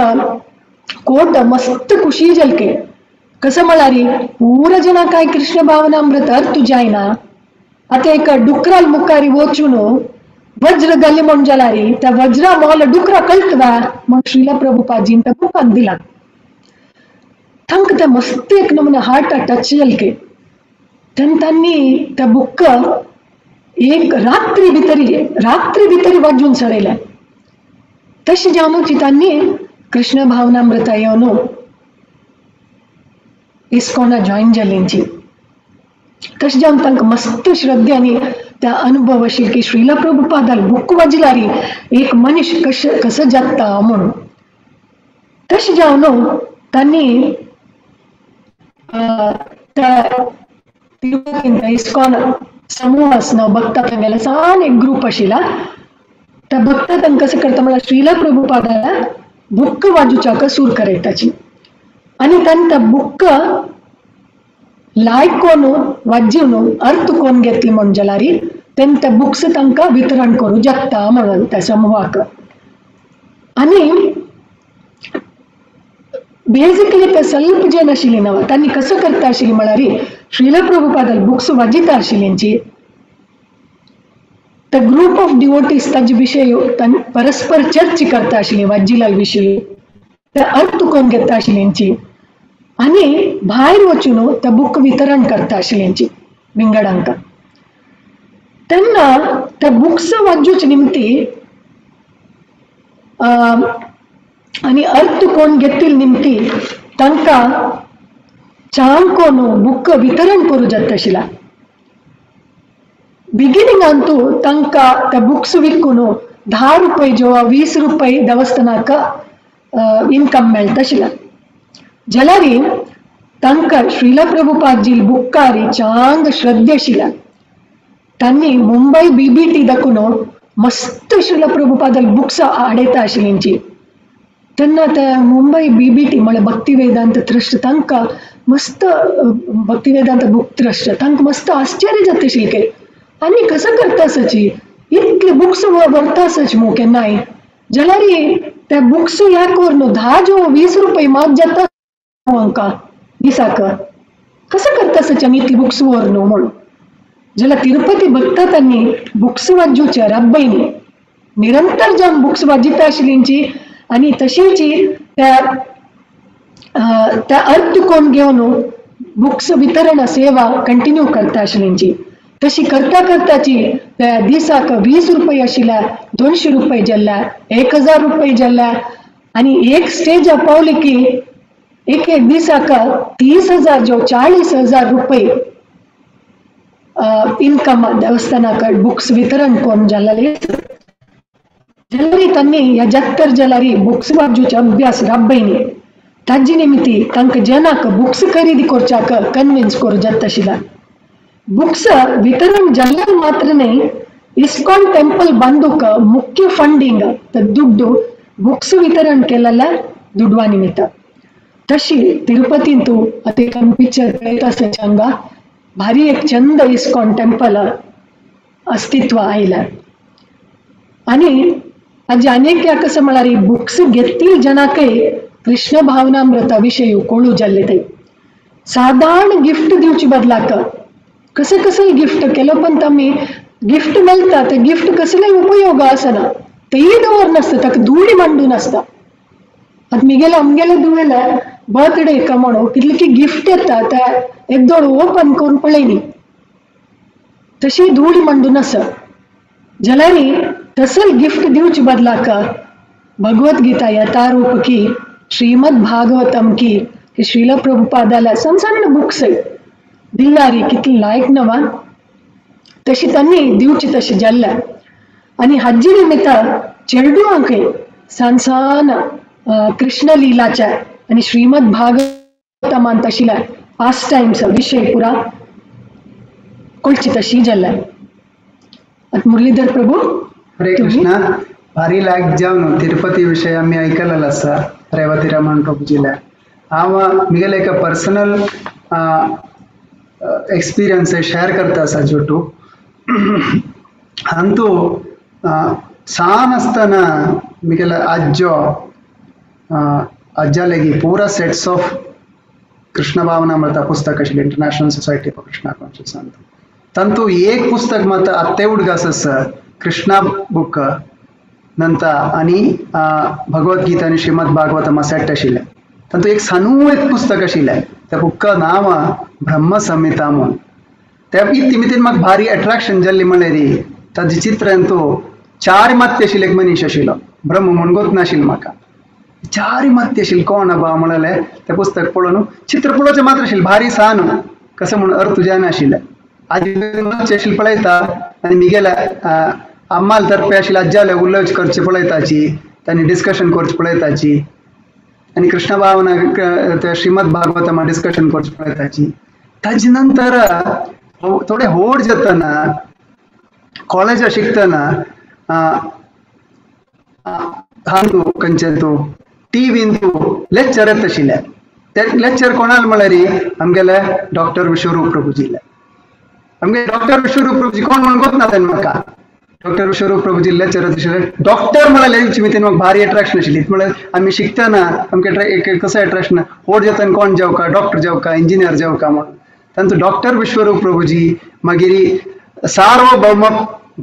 कोट मस्त खुशी जालके कसं म्हळ्यार पूरा जना काय कृष्ण भावनामृत अर्थ जायना आतां एक डुकराल मुखारी वचून वज्र गल्ली म्हूण जाल्यार त्या वज्रा मोल डुकरा कळटवा म्हूण श्रीला प्रभुपादजीन त्या बुकान दिला. तांकां तें मस्त एक नमुना हार्ट टच जालके. तेन्ना तांणी त्या बुक एक रात्री भितरी वाजून सडयलें. तशें जावन तांणी कृष्ण भावनामृता येवन इस्कॉना जॉईन जाल्यांची. तशें जावन तांकां मस्त श्रद्धे आनी त्या अनुभव आशिल्लो की श्रीला प्रभुपादाल बुक वाजल्यार एक मनीस कसो जाता म्हणून. तशें जावन तांणी त्या तिरुपतीन इस्कॉन समूह आसना भक्ता तांगेले सान एक ग्रूप आशिल्ला त्या भक्ता तांकां कसं करता म्हळ्यार श्रीला प्रभुपादाला बुक वाजूच्याक सूर करयताची आनी तांणी त्या बुक लायक कोण वाज्यून अर्थ कोण घेतली म्हूण जाल्यार तेन्ना त्या बुक्स तांकां वितरण करूं शकता म्हणून त्या समूहाक. आनी बेजिकली ते सल्प जन आशिल्ली नव तांणी कसं करता आशिल्ली म्हळ्यार श्रीला प्रभुपादाल बुक्स वाजिता आशिल्ल्यांची त्या ग्रुप ऑफ डिवोटीज ताजे विशय परस्पर चर्चा करता आशिल्ली वाजिलाल विशय त्या अर्थ कोण घेता आशिल्ल्यांची आनी भायर वचून त्या बुक वितरण करता आशिल्ल्यांची विंगडांक. तेन्ना त्या बुक्स वाजूचे निमती आनी अर्थ कोण घेतील निमती तांकां चांग कोण बुक वितरण करूं जाता आशिल्ला. बिगिनिंगांतू तांकां त्या बुक्स विकून 10 रुपये जेवा 20 रुपये देवस्थानाक इनकम मेळटा आशिल्ला. जाल्यार तांकां श्रीला प्रभुपादजी बुक्कारी चांग श्रद्धे आशिल्ला. तांणी मुंबय बीबीटी दाखून मस्त श्रीला प्रभुपादाल बुक्स हाडयता आशिल्ल्यांची. तेन्ना त्या मुंबय बीबीटी म्हळ्यार भक्ती वेदांत ट्रस्ट तांकां मस्त भक्ती वेदांत बुक ट्रस्ट तांकां मस्त आश्चर्य जाता आशिल्लें आनी कसं करता आसाची इतले बुक्स व्हरता आसाची मू केन्नाय जाल्यार त्या बुक्स ह्या करून 10 जो 20 रुपये मात जाता हांकां दिसाक कसं करता आसाची आनी इतली बुक्स व्हर न्हू म्हणून. जाल्यार तिरुपती भक्ता तांणी बुक्स वाजूचे रब्बयनी निरंतर जावन बुक्स वाजिता आशिल्ल्यांची आनी तशेंची त्या त्या अर्थ कोण घेवन बुक्स वितरण सेवा कंटिन्यू करता आशिल्ल्यांची. तशी करता करताची त्या दिसाक 20 रुपये आशिल्ल्या 200 रुपये जाल्ल्या 1000 रुपये जाल्ल्या आनी एक स्टेज पावली की एक एक दिसाक 30,000 जो 40,000 रुपये इनकम देवस्थानाक बुक्स वितरण करून जाल्ले. जाल्यार तांणी ह्या जात्तर जाल्यार बुक्स वाजूचे अभ्यास राबयनी ताजी निमित्ती तांकां जनाक बुक्स खरेदी करच्याक कन्विन्स करूं जाता आशिल्ला. बुक्स वितरण जाल्यार मात्र न्हय इस्कॉन टेम्पल बांदूक मुख्य फंडींग दुड्डू बुक्स वितरण केलेल्या दुडवा निमित्त. तशी तिरुपतींतू आतां एक आमी पिक्चर पळयता आसा हांगा भारी एक चंद इस्कॉन टेम्पल अस्तित्व आयलां. आनी आजी अनेक कसं म्हळ्यार बुक्स घेतील जनाकय कृष्ण भावनामृता विशय कळू जाल्ले ते सादारण गिफ्ट दिवचे बदलाक कसं कसं गिफ्ट केलं पण आमी गिफ्ट मेळटा ते गिफ्ट कसलेय उपयोग आसना तेय दवर नासता ताका धुळी मांडून आसता. आतां मिगेले आमगेले धुवेले बर्थडे का म्हणून कितले की गिफ्ट येता त्या एकदोड ओपन करून पळयनी तशी धूळ मांडून आसा. जाल्यार तसं गिफ्ट दिवचे बदलाक भगवद्गीता यथारूप की श्रीमद भागवतम की श्रीला प्रभुपादाला सण सण बुक्स दिल्लारी कितली लायक नवा तशी तांणी दिवची तशी जाल्ल्या. आनी हाजी निमित्त चेडवांकय सान सान कृष्ण लीलाच्या आनी श्रीमद भागवतमांत आशिल्ल्या पास टायम्स विशय पुरा कळची तशी जाल्ल्या. आतां मुरलीधर प्रभू. हरे कृष्णा. भारी लायक जावन तिरुपती विशय आमी आयकलेलो आसा रेवती रमण प्रभुजीला. हांव मिगेले एक पर्सनल एक्सपिरियन्स शेअर करता आसा जोटू. अंतू सान आसतना मिगेले आज्जो आज्जा लेगी पुरा सेट्स ऑफ कृष्ण भावनामृत पुस्तक आशिल्लें, international society for Krishna conscious. तांतू एक पुस्तक मात आत्ते उडगास आसा, कृष्णा बुक नंतर आनी भगवद्गीता आनी श्रीमद भागवत सेट आशिल्लें. तांतू एक सानू एक पुस्तक आशिल्लें, त्या बुक्का नांव ब्रह्म संहिता म्हूण. त्या इतिमितीन म्हाका भारी अट्रॅक्शन जाल्ली म्हळ्यार ताजे चित्रांतू चार मात्य आशिल्ले एक मनीस आशिल्लो, ब्रह्म म्हूण गोत नाशिल्लो म्हाका. चार मात्य आशिल्ले कोण आबा म्हणलें तें पुस्तक पळोवन चित्र पळोवचें मात्र आशिल्लें, भारी सान कसं म्हूण अर्थ जायनाशिल्लें. आजी आशिल्लें पळयता आनी मिगेल्या अम्माल तर्फे आशिल्ले आज्जाले उलोवचें करचें पळयताची, तांणी डिस्कशन करचें पळयताची आनी कृष्ण भावना ते श्रीमद भागवतमा डिस्कशन करचें पळयताची. ताजे नंतर थोडे व्हड जातना कॉलेजा शिकतना हांतू खंयचे तूं टीव्हीन तूं लेक्चर येता आशिल्लें. ते लेक्चर कोणाल म्हळ्यार आमगेले डॉक्टर विश्वरूप प्रभुजीले. आमगे डॉक्टर विश्वरूप प्रभुजी कोण म्हूण गोत ना तेन्ना म्हाका. डॉक्टर विश्वरूप प्रभुजी लेक्चर येता आशिल्लें. डॉक्टर म्हळ्यार मितीन म्हाका भारी अट्रॅक्शन आशिल्ली. म्हळ्यार आमी शिकतना आमकां कसो अट्रॅक्शन व्हड जातना कोण जावका, डॉक्टर जावका, इंजिनियर जावका म्हणून. तांचो डॉक्टर विश्वरूप प्रभुजी, मागीर सार्वभौम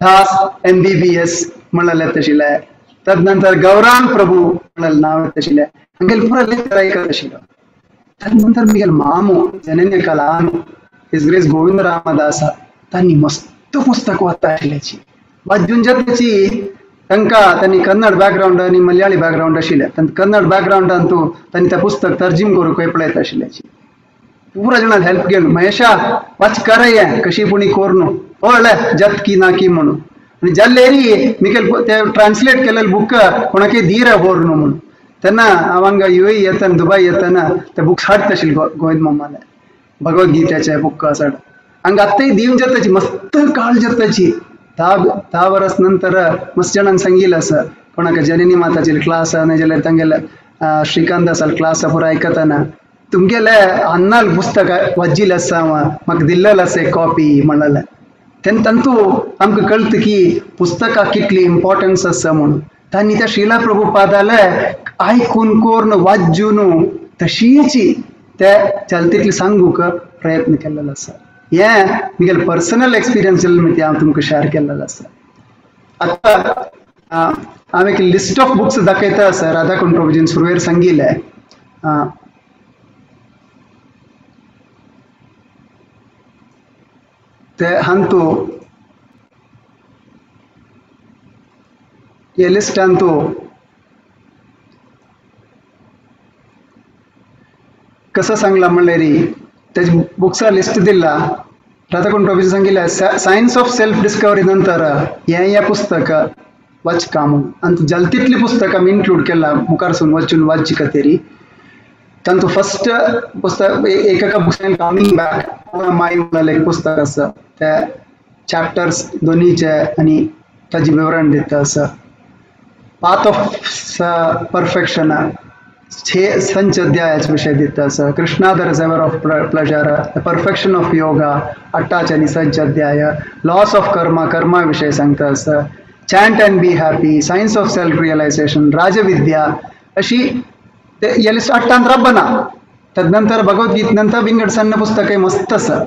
दास MBBS म्हणलें आशिल्लें, तदनंतर गौरांग प्रभू म्हणलें नांव येता आशिल्लें. आमगेले पुरा लेक्चर आयकत आशिल्लो. तदनंतर मिगेल मामू जनन्य Kalan his grace Govind Ramdas तांणी मस्त पुस्तक वाचता आशिल्ल्याची वाजून जाताची. तांकां तांणी कन्नड बॅकग्रावंड आनी मलयाळी बॅकग्रावंड आशिल्लें. तांकां कन्नड बॅकग्रावंडान तूं तांणी तें पुस्तक तर्जीम करूंक पळयता आशिल्ल्याची. पुरा जाणां हेल्प घेवन महेशा वाच कर कशी पुणी कोर न्हू कळ्ळें जत की ना की म्हणून. आनी जाल्लेरी मिगेल ते ट्रान्सलेट केलेले बूक कोणाकय दी रे व्हर न्हू म्हणून. तेन्ना हांव हांगा युएई येतना दुबाय येतना ते बुक्स हाडटा आशिल्ले गोविंद मामाले भगवद्गीतेचे बुक चड हांगा आत्ताय दिवन जाताची मस्त काळ जाताची. 10 वर्स नंतर मस्त जाणांक सांगिल्लें आसा कोणाक जननी माताची क्लास ना जाल्यार तांगेले श्रीकांत दासाल क्लास पुरा आयकतना तुमगेले अन्नाल पुस्तक वाजिल्लें आसा हांव म्हाका दिल्लेलें आसा एक कॉपी म्हणलें. तेन्ना तांतू आमकां कळटा की पुस्तकाक कितली इम्पॉर्टन्स आसा म्हणून. तांणी त्या श्रीला प्रभुपादाले आयकून कोरून वाजून तशीच ते चलतीतली सांगूंक प्रयत्न केल्लो आसा. हें म्हगेलें पर्सनल एक्सपिरियन्स जाल्लें हांव तुमकां शेअर केल्लें आसा. आतां हांव एक लिस्ट ऑफ बुक्स दाखयता आसा राधाकुंड प्रभुजीन सुरवेर सांगिल्लें. ते हांतू हे लिस्टांतू कसं सांगला म्हणल्यार तेजे बुक्सा लिस्ट दिला राधाकुंड प्रभुजी सांगिल्लें सायन्स ऑफ सेल्फ डिस्कवरी नंतर हें हें पुस्तक वाचका म्हणून. आनी जाल तितलीं पुस्तकां आमी इन्क्लूड केलां मुखार सून वचून वाचची खातीर. तांतू फर्स्ट पुस्तक एका बुक्सान कमिंग बॅक माय म्हणलें एक पुस्तक आसा, ते चॅप्टर्स दोनीचे आनी ताजें विवरण दिता आसा. पाथ ऑफ परफेक्शन 6 संच अध्यायाचे विशय दिता आसा. Krishna the reservoir of pleasure, the perfection of yoga 8 आनी 6 अध्याय, लॉस ऑफ कर्मा कर्मा विशय सांगता आसा, chant and be happy, science of self realisation, Rajavidya अशी हे लिस्ट 8 रब्बना. तदनंतर भगवद्गीत नंतर विंगड सन्न पुस्तकय मस्त आसा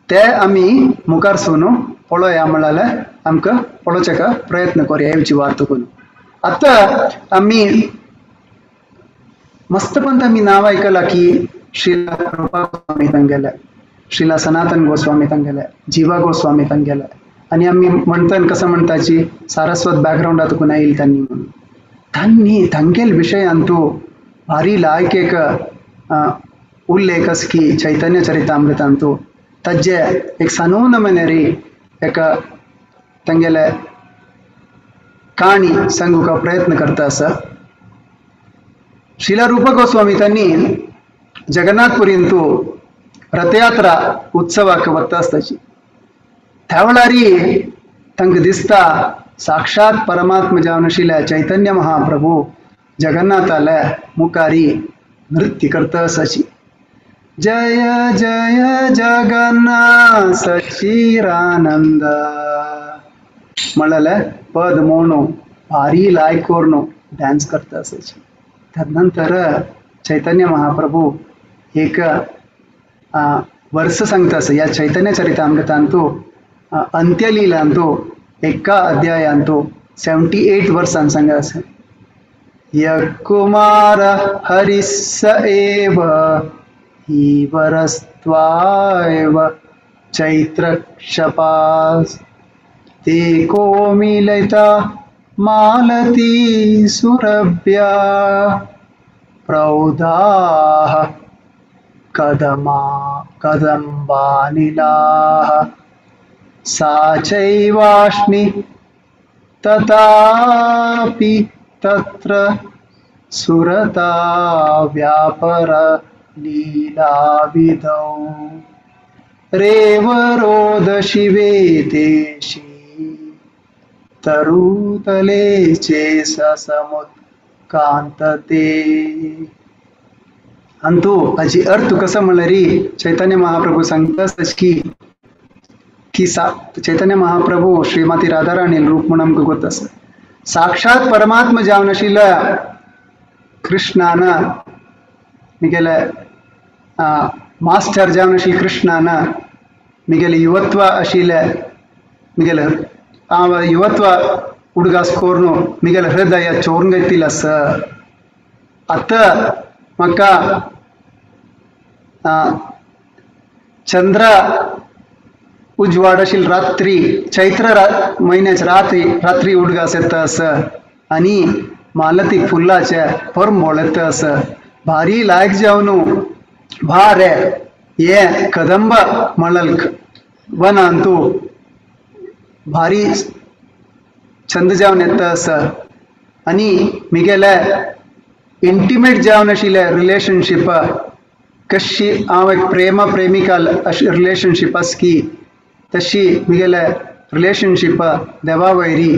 ते आमी मुखार सून पळोवया म्हणल्यार आमकां पळोवच्या प्रयत्न करुया येवची वार्त करून. आतां आमी मस्तपंत आमी नांव आयकलां की श्रीला रूपा गोस्वामी तांगेले, श्रीला सनातन गोस्वामी तांगेले, जीवा गोस्वामी तांगेले. आनी आमी म्हणटन कसं म्हणटाची सारस्वत बॅकग्रावंडात तुका आयिल्ली तांणी म्हणून. तांणी तांगेले विशयांतू भारी लायक एक उल्लेख आसा की चैतन्य चरितामृतांतू ताजे एक सानू नमनेरी एका तांगेले काणी सांगूंक प्रयत्न करता आसा. श्रीला रूप गोस्वामी तांणी जगन्नाथपुरींतू रथयात्रा उत्सवाक वता आसताची. त्या वेळार तांकां दिसता साक्षात परमात्मा जावन आशिल्ल्या चैतन्य महाप्रभू जगन्नाथाले मुखारी नृत्य करता आसाची. जय जय जगन्नाथ सच्चिदानंद म्हणले पद मोनो भारी लायक करून डान्स करता असायचे. तदनंतर चैतन्य महाप्रभू एक वर्ष सांगता असं या चैतन्य चरितामृतांतो अंत्यलीलांतो एका अध्यायांतो 78 वर्षां सांगा असं. यकुमार हरिस एव हीवरस्त्वाएव चैत्रक्षपास ते कोमिलता मालती सुरभ्या प्रौदाः कदमा कदम्बानिलाः सा चैवाश्मि तथापि तत्र सुरता व्यापर लीलाविदौ रेवरोद शिवे तेषी तरुतले चे समुत्कांतते. अंतु हाजी अर्थ कसं म्हणलं री चैतन्य महाप्रभू सांगता की की चैतन्य महाप्रभू श्रीमती राधाराणी रूप म्हणून आमकां गोत आसा. साक्षात परमात्मा जावन आशिल्ल्या कृष्णान मिगेले मास्टर जावन आशिल्ल्या कृष्णान मिगेले युवत्व आशिल्ले मिगेले युवत्व उडगास करून मिगेले हृदय चोरून घेतिल्लें आसा. आतां म्हाका चंद्र उजवाड आशिल्ली रात्री चैत्र म्हयन्याच्या रात्री रात्री उडगास येता आसा आनी मालती फुलाचे परमळ येता आसा. भारी लायक जावन भारे हे कदंब म्हणल वनांतू भारी छंद जावन येता आसा आनी मिगेले इंटिमेट जावन आशिल्ले रिलेशनशीप कशी हांव एक प्रेम प्रेमिका अशी रिलेशनशीप आसा की तशी मिगेले रिलेशनशीप देवा वयरी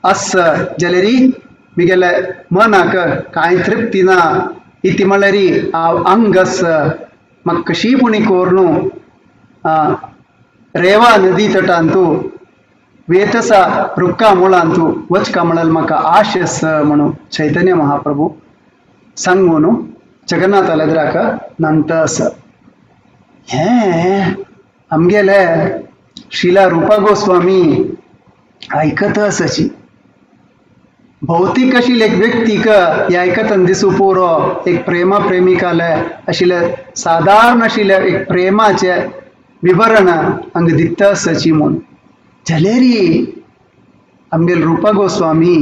आसा जाल्यार मिगेले मनाक कांय तृप्ती ना इती म्हणल्यार हांव अंग आसा म्हाका कशी पुणी करून रेवा नदी तटांतू वेतसा रुक्का मुळांतू वचका म्हळ्यार म्हाका आश आसा म्हणून चैतन्य महाप्रभू सांगून जगन्नाथ आलेद्राक नंतर आसा. हें आमगेले शिला रुपा गोस्वामी आयकत आसाची. भौतीक आशिल्ले एक व्यक्तीक हे आयकतना दिसूं पुरो एक प्रेमा प्रेमिकाले आशिल्ले सादारण आशिल्ले एक प्रेमाचें विवरण हांगा दिता आसाची म्हूण. जाल्यार आमगेले रुपा गोस्वामी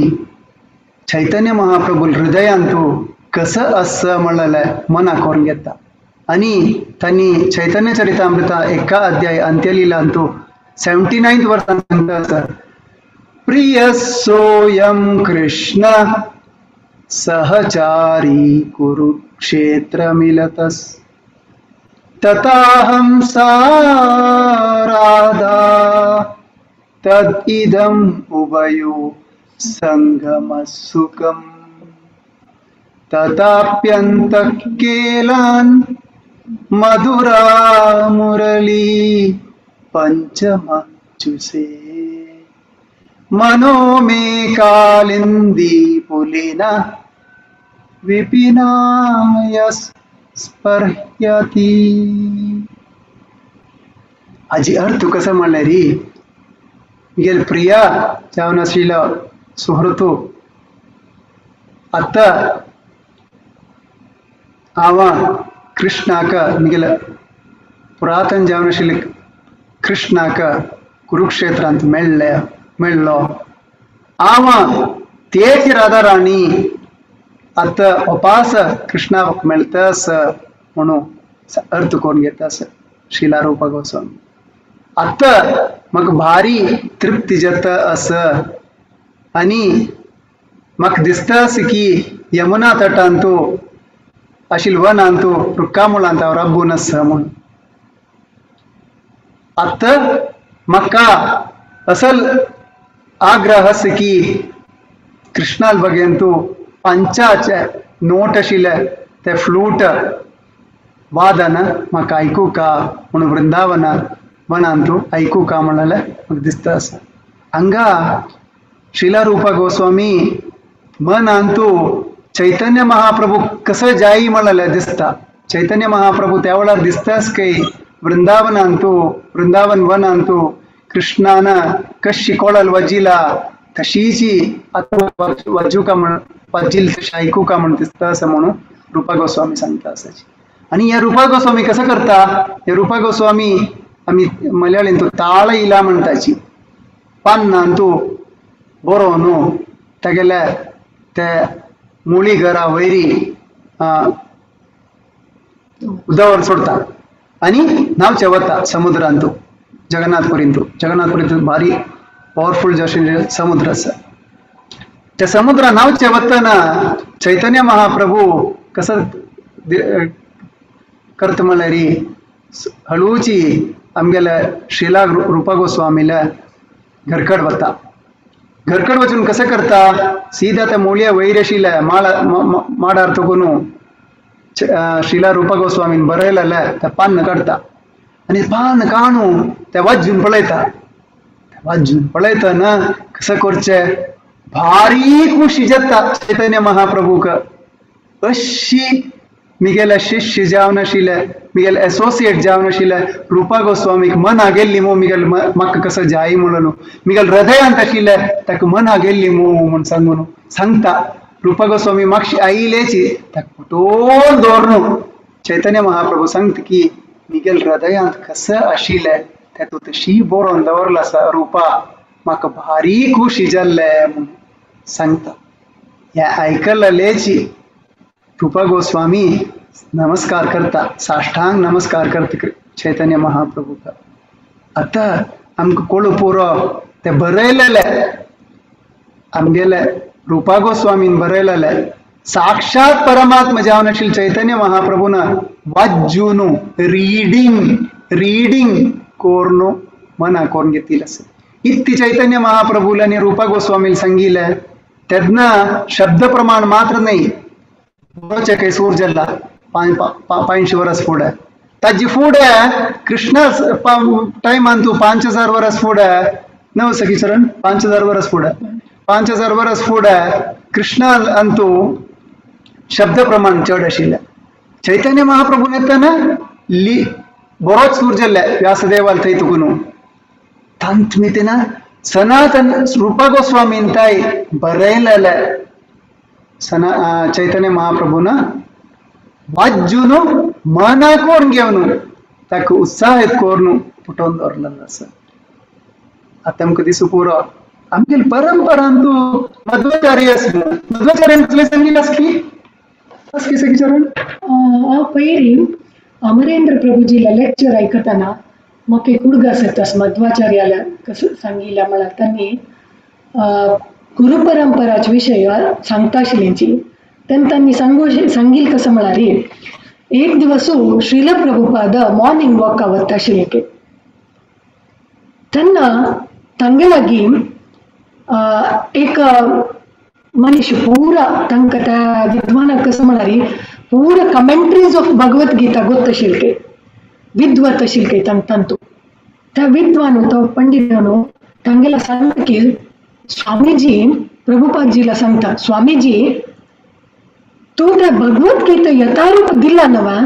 चैतन्य महाप्रभू हृदयांतू कसं आसा म्हणलें मनाक करून घेता आनी तांणी चैतन्य चरितामृता एका अध्याय अंत्यलीलांतू 79 वर्सां सांगता आसा. प्रिय सोयं कृष्ण सहचारी कुरुक्षेत्र मिलतस तथाहं सा राधा तद् इदं उभयो संगमसुखम् तथाप्यन्तः केलान् मधुरा मुरली पंचमचुसे मनो मे कालिंदी पुलिना विपिनाय स्पर्ह्यति. हाजी अर्थ कसो म्हणल्यार री मिगेले प्रिया जावन आशिल्लो सुहृतू आतां हांव कृष्णाक मिगेले पुरातन जावन आशिल्ले कृष्णाक कुरुक्षेत्रांत मेळ्ळे मेळ्ळो. हांव तेच राधाराणी आतां उपास कृष्णाक मेळटा आसा म्हणून अर्थ करून घेता आसा शिला रुपा गोस्वामी. आतां म्हाका भारी तृप्ती जाता आसा आनी म्हाका दिसता आसा की यमुना तटांतू आशिल्ले वनांतू रुक्का मुळांत हांव राबून आसा म्हूण. आतां म्हाका असल आग्रह आसा की कृष्णाल बगेन तूं पंचाचे नोट आशिल्ले ते फ्लूट वादन म्हाका आयकुका म्हणून वृंदावन वनांतू आयकुका म्हणलें म्हाका दिसता आसा. हांगा श्रीला रूपा गोस्वामी मनांतू चैतन्य महाप्रभू कसं जाई म्हणलें दिसता. चैतन्य महाप्रभू त्या वेळार दिसताच काही वृंदावनांतू वृंदावन वनांतू कृष्णान कशी कोळल वजिला तशीची आतां वजुका म्हण वजील तशी आयकुका म्हण दिसता असं म्हणून रूपा गोस्वामी सांगता असाची. आनी ह्या रूपा गोस्वामी कसं करता, हे रूपा गोस्वामी आमी मलयाळीन तो ताळ इला म्हणटाची पान्नांतू बरो न्हू तागेले ते मुळी घरा वयरी उदवर सोडता आनी न्हांवचे वता समुद्रांतू जगन्नाथपुरींतू. जगन्नाथपुरींतू भारी पॉवरफुल जशें समुद्र आसा. त्या समुद्रा न्हांवचे वतना चैतन्य महाप्रभू कसं करता म्हणल्यार हळूची आमगेल्या श्रीला रूपा गोस्वामील्या घरकड वता. घरकड वचून कसं करता, सीधा त्या मुळ्या वयर आशिल्ल्या माडार तकून श्रीला रूपा गोस्वामीन बरयलेलें तें पान्न काडटा आनी पान काणू तें वाजून पळयता. वाजून पळयतना कसं करचें भारी खुशी जाता चैतन्य महाप्रभूक. अशी मिगेले शिष्य जावन आशिल्ले मिगेले एसोसिएट जावन आशिल्ले रूपा गोस्वामीक मना गेल्ली मू मिगेल म्हाका कसं जाय म्हणून मिगेल हृदयांत आशिल्ले ताका मना गेल्ली मू म्हूण सांगून सांगता. रूपा गोस्वामी मागशी आयिलेची ताका फटोवन दवरून चैतन्य महाप्रभू सांगता की मिगेल हृदयांत कसं आशिल्लें तें तूं तशी बरोवन दवरला आसा रूपा, म्हाका भारी खुशी जाल्लें म्हूण सांगता. हें आयकलेची रूपा गोस्वामी नमस्कार करता, साष्टांग नमस्कार करता चैतन्य महाप्रभूक. आतां आमकां कोळू पुरो तें बरयलेलें आमगेले रूपा गोस्वामीन बरयलेलें साक्षात परमात्मा जावन आशिल्ले चैतन्य महाप्रभून वाज्जून रीडिंग रीडिंग कोरून मना कोरून घेतिल्लें आसा. इत्ती चैतन्य महाप्रभूला आनी रूपा गोस्वामीन सांगिल्लें तेन्ना शब्द प्रमाण मात्र न्हय बरोचें खंय सूर जाल्ला 500 वर्स फुडें ताजी फुडें कृष्णा टायमान तूं 5000 वर्स फुडें नव सखीचरण 5000 वर्स फुडें 5000 वर्स फुडें कृष्णा अंतू शब्द प्रमाण चड आशिल्लें. चैतन्य महाप्रभू येतना बरोच सूर जाल्ले व्यासदेवाल थंय तुकून तांत मितना सनातन रूपा गोस्वामीन ताय बरयलेलें सना चैतन्य महाप्रभून वाज्जून मना कोरून घेवन ताका उत्साहित करून पुटोवन दवरलेलो आसा. आतां आमकां दिसूं पुरो आमगेले परंपरांतू मध्वाचार्य आसलो. मध्वाचार्यान कसलें सांगिल्लें आसली आसली सगळी हांव पयलीं अमरेंद्र प्रभुजीला लेक्चर आयकतना म्हाका एक उडगास येता मध्वाचार्याला कसं सांगिल्लें म्हळ्यार तांणी गुरुपरंपराचे विशय सांगता आशिल्ल्यांची तेन्ना तांणी सांगील कसं म्हळ्यार एक दिवस श्रील प्रभुपाद मॉर्निंग वॉका वता आशिल्ले तेन्ना तांगे लागीं एक मनीस पुरा तांकां त्या विद्वानाक कसं म्हळ्यार पुरा कमेंट्रीज ऑफ भगवद्गीता गोत आशिल्ले विद्वत आशिल्ले तांतू त्या विद्वान तो पंडितानो तांगेला सांगता की स्वामीजी प्रभुपादजीला सांगता स्वामीजी तूं त्या भगवद्गीता यथारूप दिला नवा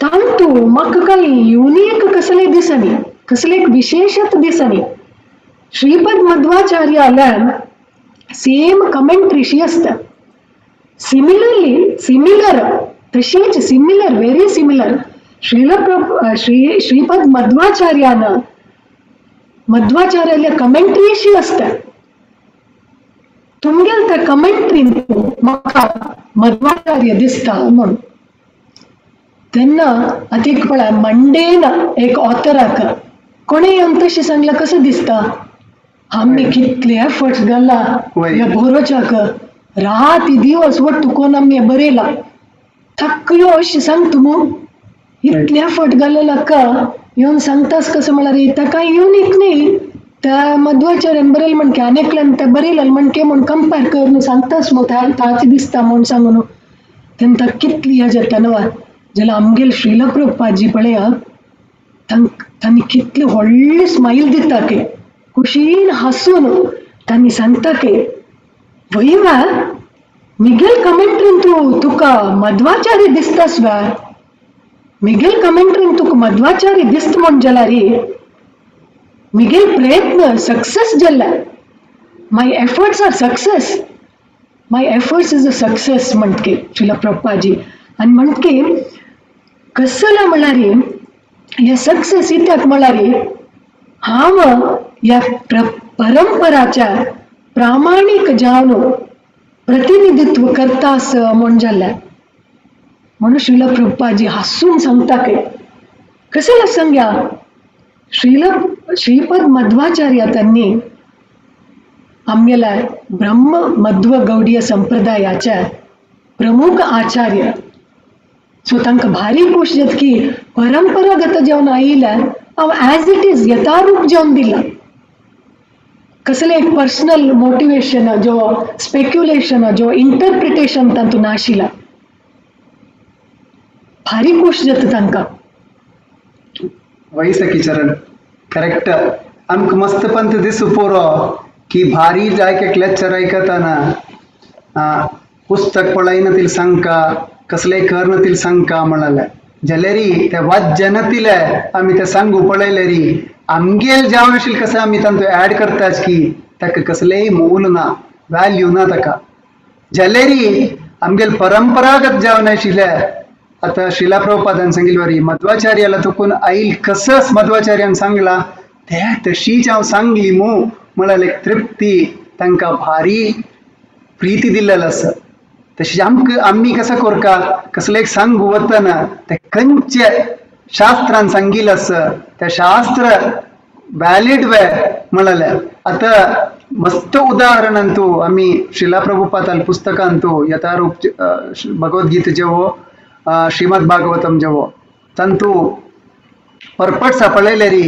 तांतू म्हाका कांय युनीक कसलें दिसनी कसलें एक विशेशत दिसनी. श्रीपद मध्वाचार्याल्या सेम कमेंट्रीशी आसता सिमिलरली सिमिलर तशीच similar very similar Srila Shri Shripad मध्वाचार्यान मध्वाचार्याल्या कमेंट्रीशी आसता. तुमगेल त्या कमेंट्रीन म्हाका मध्वाचार्य दिसता म्हणून तेन्ना आतां एक पळय मंडेन एक ऑथराक कोणें येवन तशें सांगलां कसं दिसता आमी कितले एफर्ट्स घाला ह्या बरोवच्याक रात दिवस वट्टू कोण आमी बरयला थकयो अशें सांगता मू इतले एफर्ट घालला का येवन सांगतास कसं म्हळ्यार ताका युनीक न्ही त्या मध्वाचार्यान बरयलें म्हणके आनी एकल्यान तें बरयलें म्हणके म्हूण कंपेर करून सांगतास मू ताच दिसता म्हूण सांगून तेन्ना कितली हें जाता न्हू. जाल्यार आमगेल श्रील प्रभुपादजी पळया तांणी कितले व्हडले स्मायल दिता की खुशीन हासून तांणी सांगता की वयवा मिगेल कमेंट्रीन तूं तुका मध्वाचार्य दिसतास वा, मिगेल कमेंट्रीन तुका मध्वाचार्य दिसता म्हण जाल्यार मिगेल प्रयत्न सक्सेस जाल्ला, my efforts are success, my efforts is a success म्हणटके Srila प्रभुपादजी. आनी म्हणटके कसला म्हळ्यार हे सक्सेस कित्याक म्हळ्यार हांव ह्या परंपराच्या प्रामाणीक जावन प्रतिनिधित्व करता आस म्हण जाल्यार म्हणून श्रील प्रभुपादजी हासून सांगता की कसला सांग्या श्रील श्रीपद मध्वाचार्य त्यांनी आमगेल्या ब्रह्म मध्व गौडीय संप्रदायाच्या प्रमुख आचार्य. सो तांकां भारी खोश जाता की परंपरागत जेवन आयिल्ल्या हांव एज it is यथारूप जेवन दिलां, कसलें एक पर्सनल मोटिवेशन जो स्पेक्युलेशन जो इंटरप्रिटेशन तातूंत नाशिल्लें. भारी खोश जाता तांकां. वय सखीचरण करेक्ट. आमकां मस्त पंत दिसू पुरो की भारी जाय एक लेक्चर आयकतना पुस्तक पळयना तील सांगका कसलें करना तील सांगका म्हणाले जाल्यार ते वाज्जनतिले आमी ते सांगू पळयलेरी आमगेल जावन आशिल्लें कशें आमी तांतू एड करताच की ताका कसलेंय मोल ना, वॅल्यू ना ताका. जाल्यार आमगेल परंपरागत जावन आशिल्लें आतां श्रीला प्रभुपादान सांगिल्ले वरी मध्वाचार्याला तुकून आयल कसंच मध्वाचार्यान सांगलां ते तशीच हांव सांगली मू म्हळ्यार एक तृप्ती तांकां भारी प्रिती दिल्लेलो आसा. तशें आमकां आमी कसो करका कसलें एक सांगू वतना तें खंयचे शास्त्रान सांगिल्लें आसा तें शास्त्र वॅलीड वे म्हळ्यार आतां मस्त उदाहरणान तूं आमी श्रीला प्रभुपादाल पुस्तकान तूं यथारूप भगवद्गीता जेवो श्रीमद भागवतम जेवो तांतू परपट पळयलेरी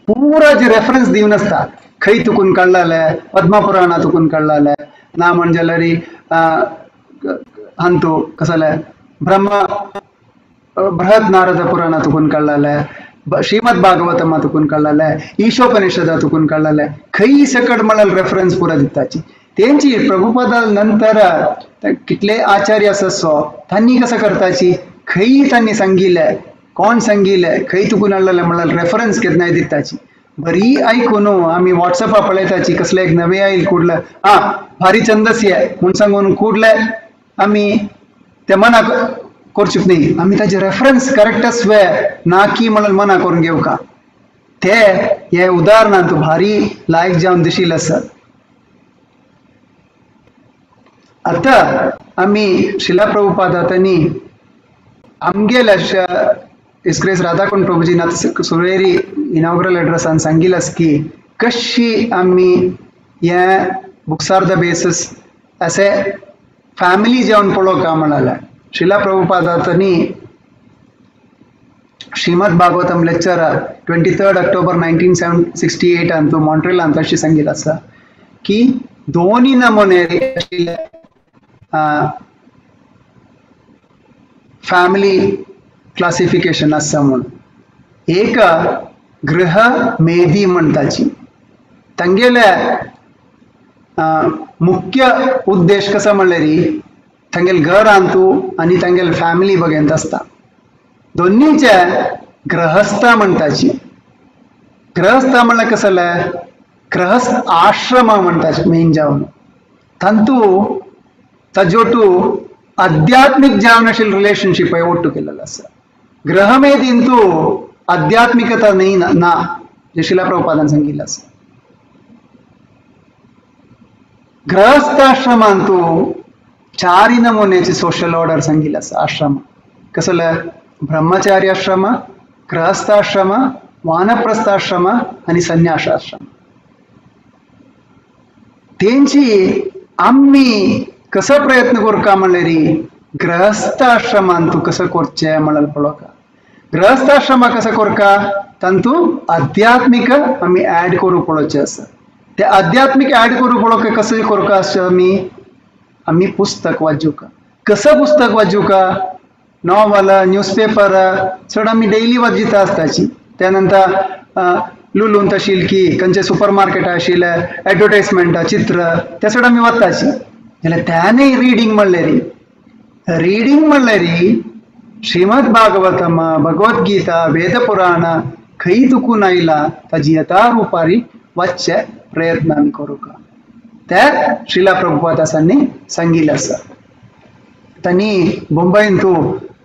पुरा जे रेफरन्स दिवन आसता खंय तुकून काडलाले पद्मपुराणा तुकून काडलाले ना म्हण जाल्यार हांतू कसले ब्रह्म बृहद नारद पुराणा तुकून काडलाले श्रीमद भागवतमा तुकून काडलाले ईशोपनिषदा तुकून काडलाले खंय सकट म्हळ्यार रेफरन्स पुरा दिताची. तेंची प्रभुपदा नंतर कितले आचार्य आसा सो तांणी कसं करताची खंय तांणी सांगिल्लें कोण सांगिल्लें खंय तुकून हाडलेलें म्हळ्यार रेफरन्स केन्नाय दिताची. बरी आयकून आमी वॉट्सॅपार पळयताची कसलें एक नवें आयल कुडलें आं भारी छंदसी म्हूण सांगून कुडलें आमी ते मनाक करचें न्ही, आमी ताजे रेफरन्स करेक्टच वे ना की म्हणून मना करून घेवका. ते हे उदाहरणांत भारी लायक जावन दिशिल्लें आसा. आतां आमी श्रीला प्रभुपादा तांणी आमगेल्या इस्क्रेस राधाकुंड प्रभुजीन आतां सुरेरी इनॉग्रल एड्रेसान सांगिल्लें आसा की कशी आमी हें books are the basis as a family जेवन पळोवंक म्हणाले. श्रीला प्रभुपादा तांणी श्रीमद भागवतम लेक्चरार 23 ऑक्टोबर 1968 अंतू मॉन्ट्रियलांत अशें सांगिल्लें आसा की दोनी नमुने आशिल्ले फॅमिली क्लासिफिकेशन आसा म्हूण. एक गृह मेधी म्हणटाची तांगेले मुख्य उद्देश कसो म्हणल्यार तांगेले घरांतू आनी तांगेले फॅमिली बगेंत आसता. दोन्नीचे गृहस्थ म्हणटाची. गृहस्थ म्हणल्यार कसलें गृहस्थ आश्रम म्हणटाचे मेन जावन तांतू ताजोटू आध्यात्मीक जावन आशिल्लें रिलेशनशीप ओट्टू केल्लें आसा. गृहमेधींतू आध्यात्मिकता न्ही ना जें श्रीला प्रभुपादान सांगिल्लें आसा. गृहस्थाश्रमांतू चारी नमुन्याचे सोशल ऑर्डर सांगिल्लें आसा. आश्रम कसले ब्रह्मचारी आश्रम, गृहस्थाश्रम, वानप्रस्थाश्रम आनी संन्यासाश्रम. तेंची आमी कसो प्रयत्न करका म्हणल्यार गृहस्थाश्रमान तूं कसो करचें म्हणल्यार पळोवका. गृहस्थाश्रमा कसो करका तांतू आध्यात्मीक आमी एड करूंक पळोवचें आसा. ते आध्यात्मीक एड करूंक पळोवका कशें करका आसचें आमी आमी पुस्तक वाचूका. कसं पुस्तक वाचूका नॉव्हल, न्यूजपेपर चड आमी डेली वाचिता आसताची. त्या नंतर लुलून आशिल्ली की खंयचे सुपर मार्केट आशिल्ले एडवर्टायजमेंट चित्र ते चड आमी वताची. जाल्यार त्यानय रिडींग म्हणल्यार, रिडींग म्हणल्यार श्रीमद भागवतम, भगवद्गीता, वेदपुराण खंय चुकून आयला ताजी यथारुपारी वाचचे प्रयत्न आमी करूंक ते श्रीला प्रभुपादासांनी सांगिल्लें आसा. तांणी मुंबयंतू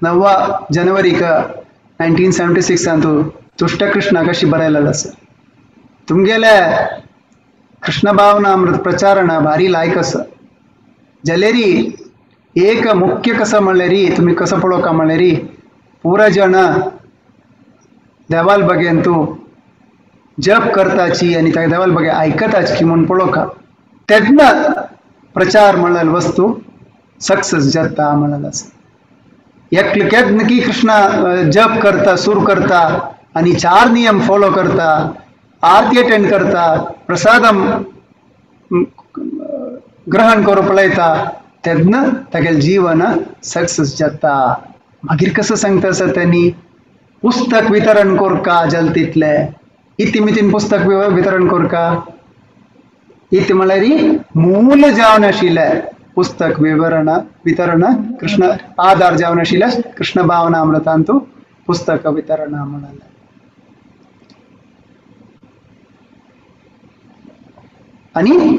9 जानेवारीक 1976 तुष्टकृष्णाक अशी बरयलेलें आसा, तुमगेले कृष्ण भावनामृत प्रचारण भारी लायक आसा. जाल्यारी एक मुख्य कसं म्हणल्यार तुमी कसं पळोवका म्हणल्यार पुरा जण देवाल बगेन तूं जप करताची आनी त्या देवाल बगे आयकताची की म्हूण पळोवका, तेन्ना प्रचार म्हणलेल वस्तू सक्सेस जाता म्हणलेल आसा. एकले केन्ना की कृष्णा जप करता, सूर करता आनी 4 नियम फॉलो करता, आरती अटेंड करता, प्रसादम ग्रहण करूं पळयता, तेन्ना तागेलें जीवन सक्सेस जाता. मागीर कसं सांगता आसा त्यांनी, पुस्तक वितरण करका जाल तितलें, इतिमितीन पुस्तक वितरण करका. इति म्हणल्यार मूल जावन आशिल्लें पुस्तक विवरण वितरण कृष्ण आधार जावन आशिल्लें कृष्ण भावनामृतांतू पुस्तक वितरण म्हणलें. आनी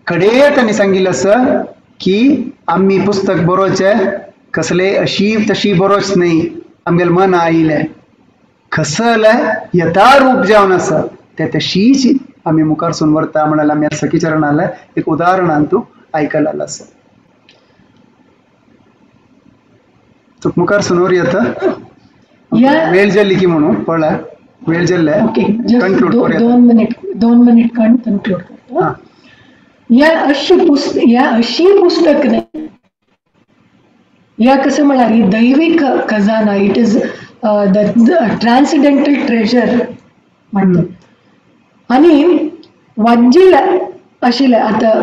कडे तांणी सांगिल्लें आसा की आमी पुस्तक बरोवचें कसले अशी तशी बरोवच न्हय, आमगेलें मन आयिल्लें कसलें यथारूप जावन आसा तें तशीच आमी मुखारसून व्हरता म्हणल्यार आमी सखीचरणालें एक उदाहरणान तूं आयकलेलें आसा. तुका मुखारसून व्हर येता वेळ जाली की म्हणून पळय वेळ जाल्ले कन्क्लूड करूया. 2 मिनिट कन्क्लूड करता. या अशी पुस्तक नाही, या कसं म्हळ्यार ही दैविक खजाना, it is the transcendental treasure म्हणतात. आनी वाज्जिलें आशिल्लें आतां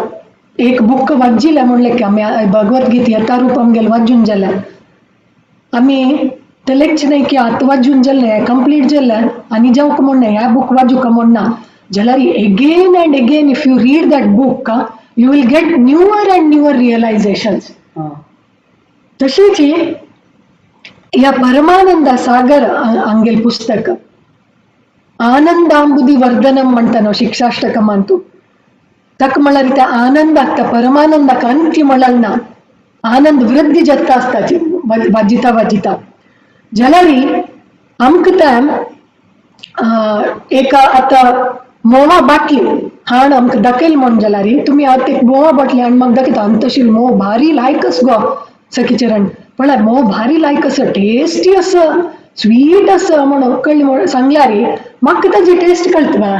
एक बूक वाज्जिलें म्हणलें की आमी भगवद्गीता यथारूप आमगेलें वाजून जालें, आमी ते लेखचें न्हय की आतां वाजून जालें कंप्लीट जालें आनी जावंक म्हण ना, ह्या बूक वाजूंक म्हण ना. जाल्यार again and again if you read that book you will get newer and newer realizations. तशेंच ह्या परमानंद सागर हांगेलें पुस्तक आनंदांबुदी वर्धनम म्हणटा न्हू शिक्षाष्टकमांतू, ताका म्हळ्यार त्या आनंदाक त्या परमानंदाक अंत्य म्हळ्यार ना, आनंद वृद्धी जाता आसताची वाजिता वाजिता. जाल्यार आमकां तें एका आतां म्होंवा बाटली हाण आमकां दाखयल म्हण जाल्यार तुमी आतां एक म्होंवा बाटली हाण म्हाका दाखयता, आनी तशी म्होंव भारी लायकस गो सखीचरण, पळय म्होंव भारी लायक आसा, टेस्टी आसा, स्वीट आसा म्हणून कळ्ळें म्हण सांगल्यार म्हाका ताजी टेस्ट कळटा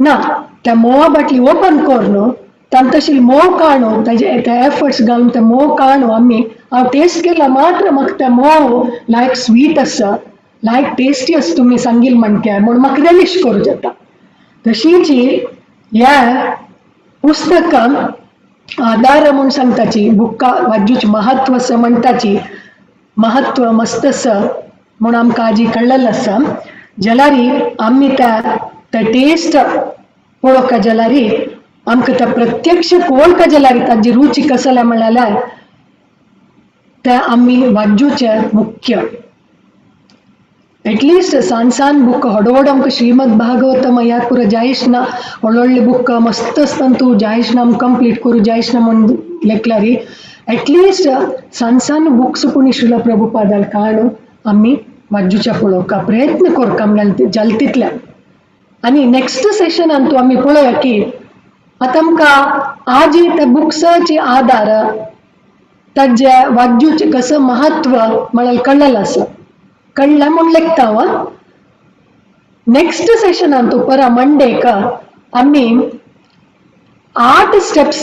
ना. त्या म्होंवा बाटली ओपन करून तांकां तशी म्होंव काडून ताजे ते एफर्ट्स घालून ते म्होंव काडून आमी हांव टेस्ट केला मात्र म्हाका तें म्होंव लायक स्वीट आसा, लायक टेस्टी आसा तुमी सांगील म्हणटा म्हूण म्हाका रेलिश करूं जाता. तशीच ह्या पुस्तकां आधार म्हूण सांगताची, बुका वाजूचें महत्व आसा म्हणटाची, महत्व मस्त आसा म्हूण आमकां आजी कळ्ळेलें आसा. जाल्यार आमी त्या टेस्ट पळोवंक जाल्यार आमकां त्या प्रत्यक्ष पळोवंक जाल्यार ताजी रुची कसल्या म्हणल्यार तें आमी वाजूचें मुख्य. एटलिस्ट सान सान बुक व्हड व्हड आमकां श्रीमद भागवतम ह्या पुरो जायच ना, व्हड व्हडले बुक मस्त आसता तूं जायच ना आमकां कंप्लीट करूं जायच ना म्हूण लेखल्यार एटलिस्ट सान सान बुक्स पूण श्रील प्रभुपादाल काडून आमी वाजूच्या पळोवंक प्रयत्न करता म्हणल्यार जाल तितल्या. आनी नेक्स्ट सेशनान तूं आमी पळोवया की आतां आमकां आजी त्या बुक्साचे आदार ताजे वाजूचें कसं महत्व म्हळ्यार कळ्ळेलें आसा, कळ्ळें म्हूण लेखता हांव. नेक्स्ट सेशनान तूं परा मंडेक आमी 8 steps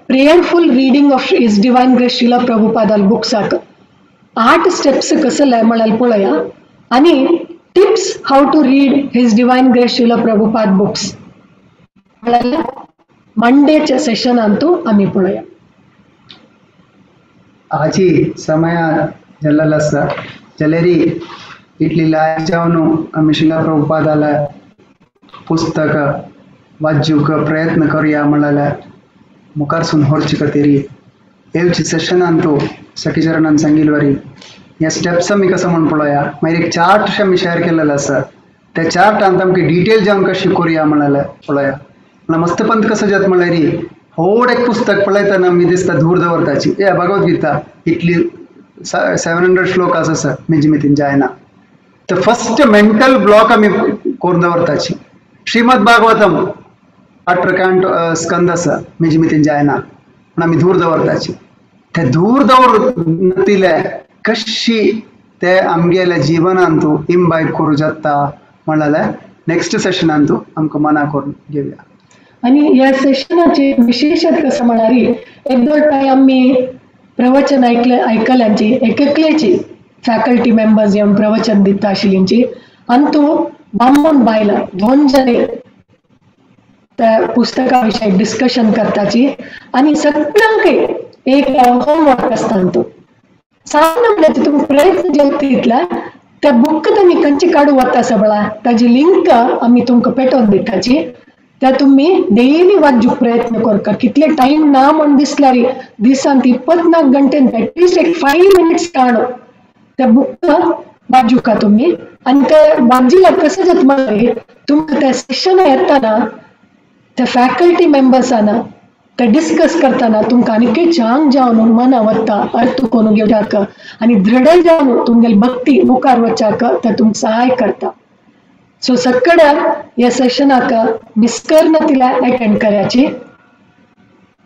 prayerful reading of his divine grace Srila प्रभुपादाल बुक्साक 8 steps कसले म्हळ्यार पळोवया आनी tips how to read his divine grace Srila Prabhupada books म्हळ्यार मंडेच्या सेशनान तूं आमी पळोवया. आजी समय जाल्लेलो आसा. जाल्यार इतली लायक जावन आमी श्रील प्रभुपादाले पुस्तक वाचूंक प्रयत्न करुया म्हणल्यार मुखारसून व्हरचे खातीर येवचे सेशनान तूं सखीचरणान सांगिल्ले वरी ह्या स्टेप्स आमी कसो म्हूण पळोवया. मागीर एक चार्ट आमी शेअर केलेलो आसा, त्या चार्टान आमकां डिटेल जावन कशी करुया म्हणल्यार पळोवया. म्हणल्यार मस्तपंत कसो जाता म्हणल्यार व्हड एक पुस्तक पळयतना आमी दिसता धूर दवरताची, ए भगवद्गीता इतली 700 श्लोक आसा मेजी मितीन जायना. तर फर्स्ट मेंटल ब्लॉक आमी करून दवरताची. श्रीमद भागवतम 18 कांट स्कंद आसा मेजी मितीन जायना म्हण आमी धूर दवरताची. ते धूर दवर कशी ते आमगेल्या जिवनांतू इम्बायब करूं जाता म्हणल्यार नेक्स्ट सेशनांतू आमकां मना करून घेवया. आनी ह्या सेशनाचे विशेषत कसं म्हळ्यार एक दोन आमी प्रवचन ऐकले आयकल्यांची एक एकल्याची फॅकल्टी मेंबर्स येवन प्रवचन दिता आशिल्ल्यांची आनी तो बामण बायलां दोन जाणी त्या पुस्तका विशयी डिस्कशन करताची आनी सगळ्यांकय एक होमवर्क आसता. तो सामने म्हळ्यार तुमी प्रयत्न जे तितल्या त्या बुक तुमी खंयची काडू वता सगळा ताजी लिंक आमी तुमकां पेटोवन दिताची, त्या तुमी डेली वाचूंक प्रयत्न करता. कितले टायम ना म्हण दिसल्यार दिसान 24 घंटेन एटलिस्ट एक 5 मिनिट्स काडू त्या बुक वाचूका तुमी. आनी ते वाचिल्यार कसं जाता म्हळ्यार तुमकां त्या सेशना येतना त्या फॅकल्टी मेंबर्साना ते डिस्कस करतना तुमकां आनीकय चांग जावन मना वता अर्थ करून घेवच्याक आनी दृढ जावन तुमगेली भक्ती मुखार वच्याक ते तुमकां सहाय करता. सो सगळ्या ह्या सेशनाक मिस करना तिला अटेंड करायची.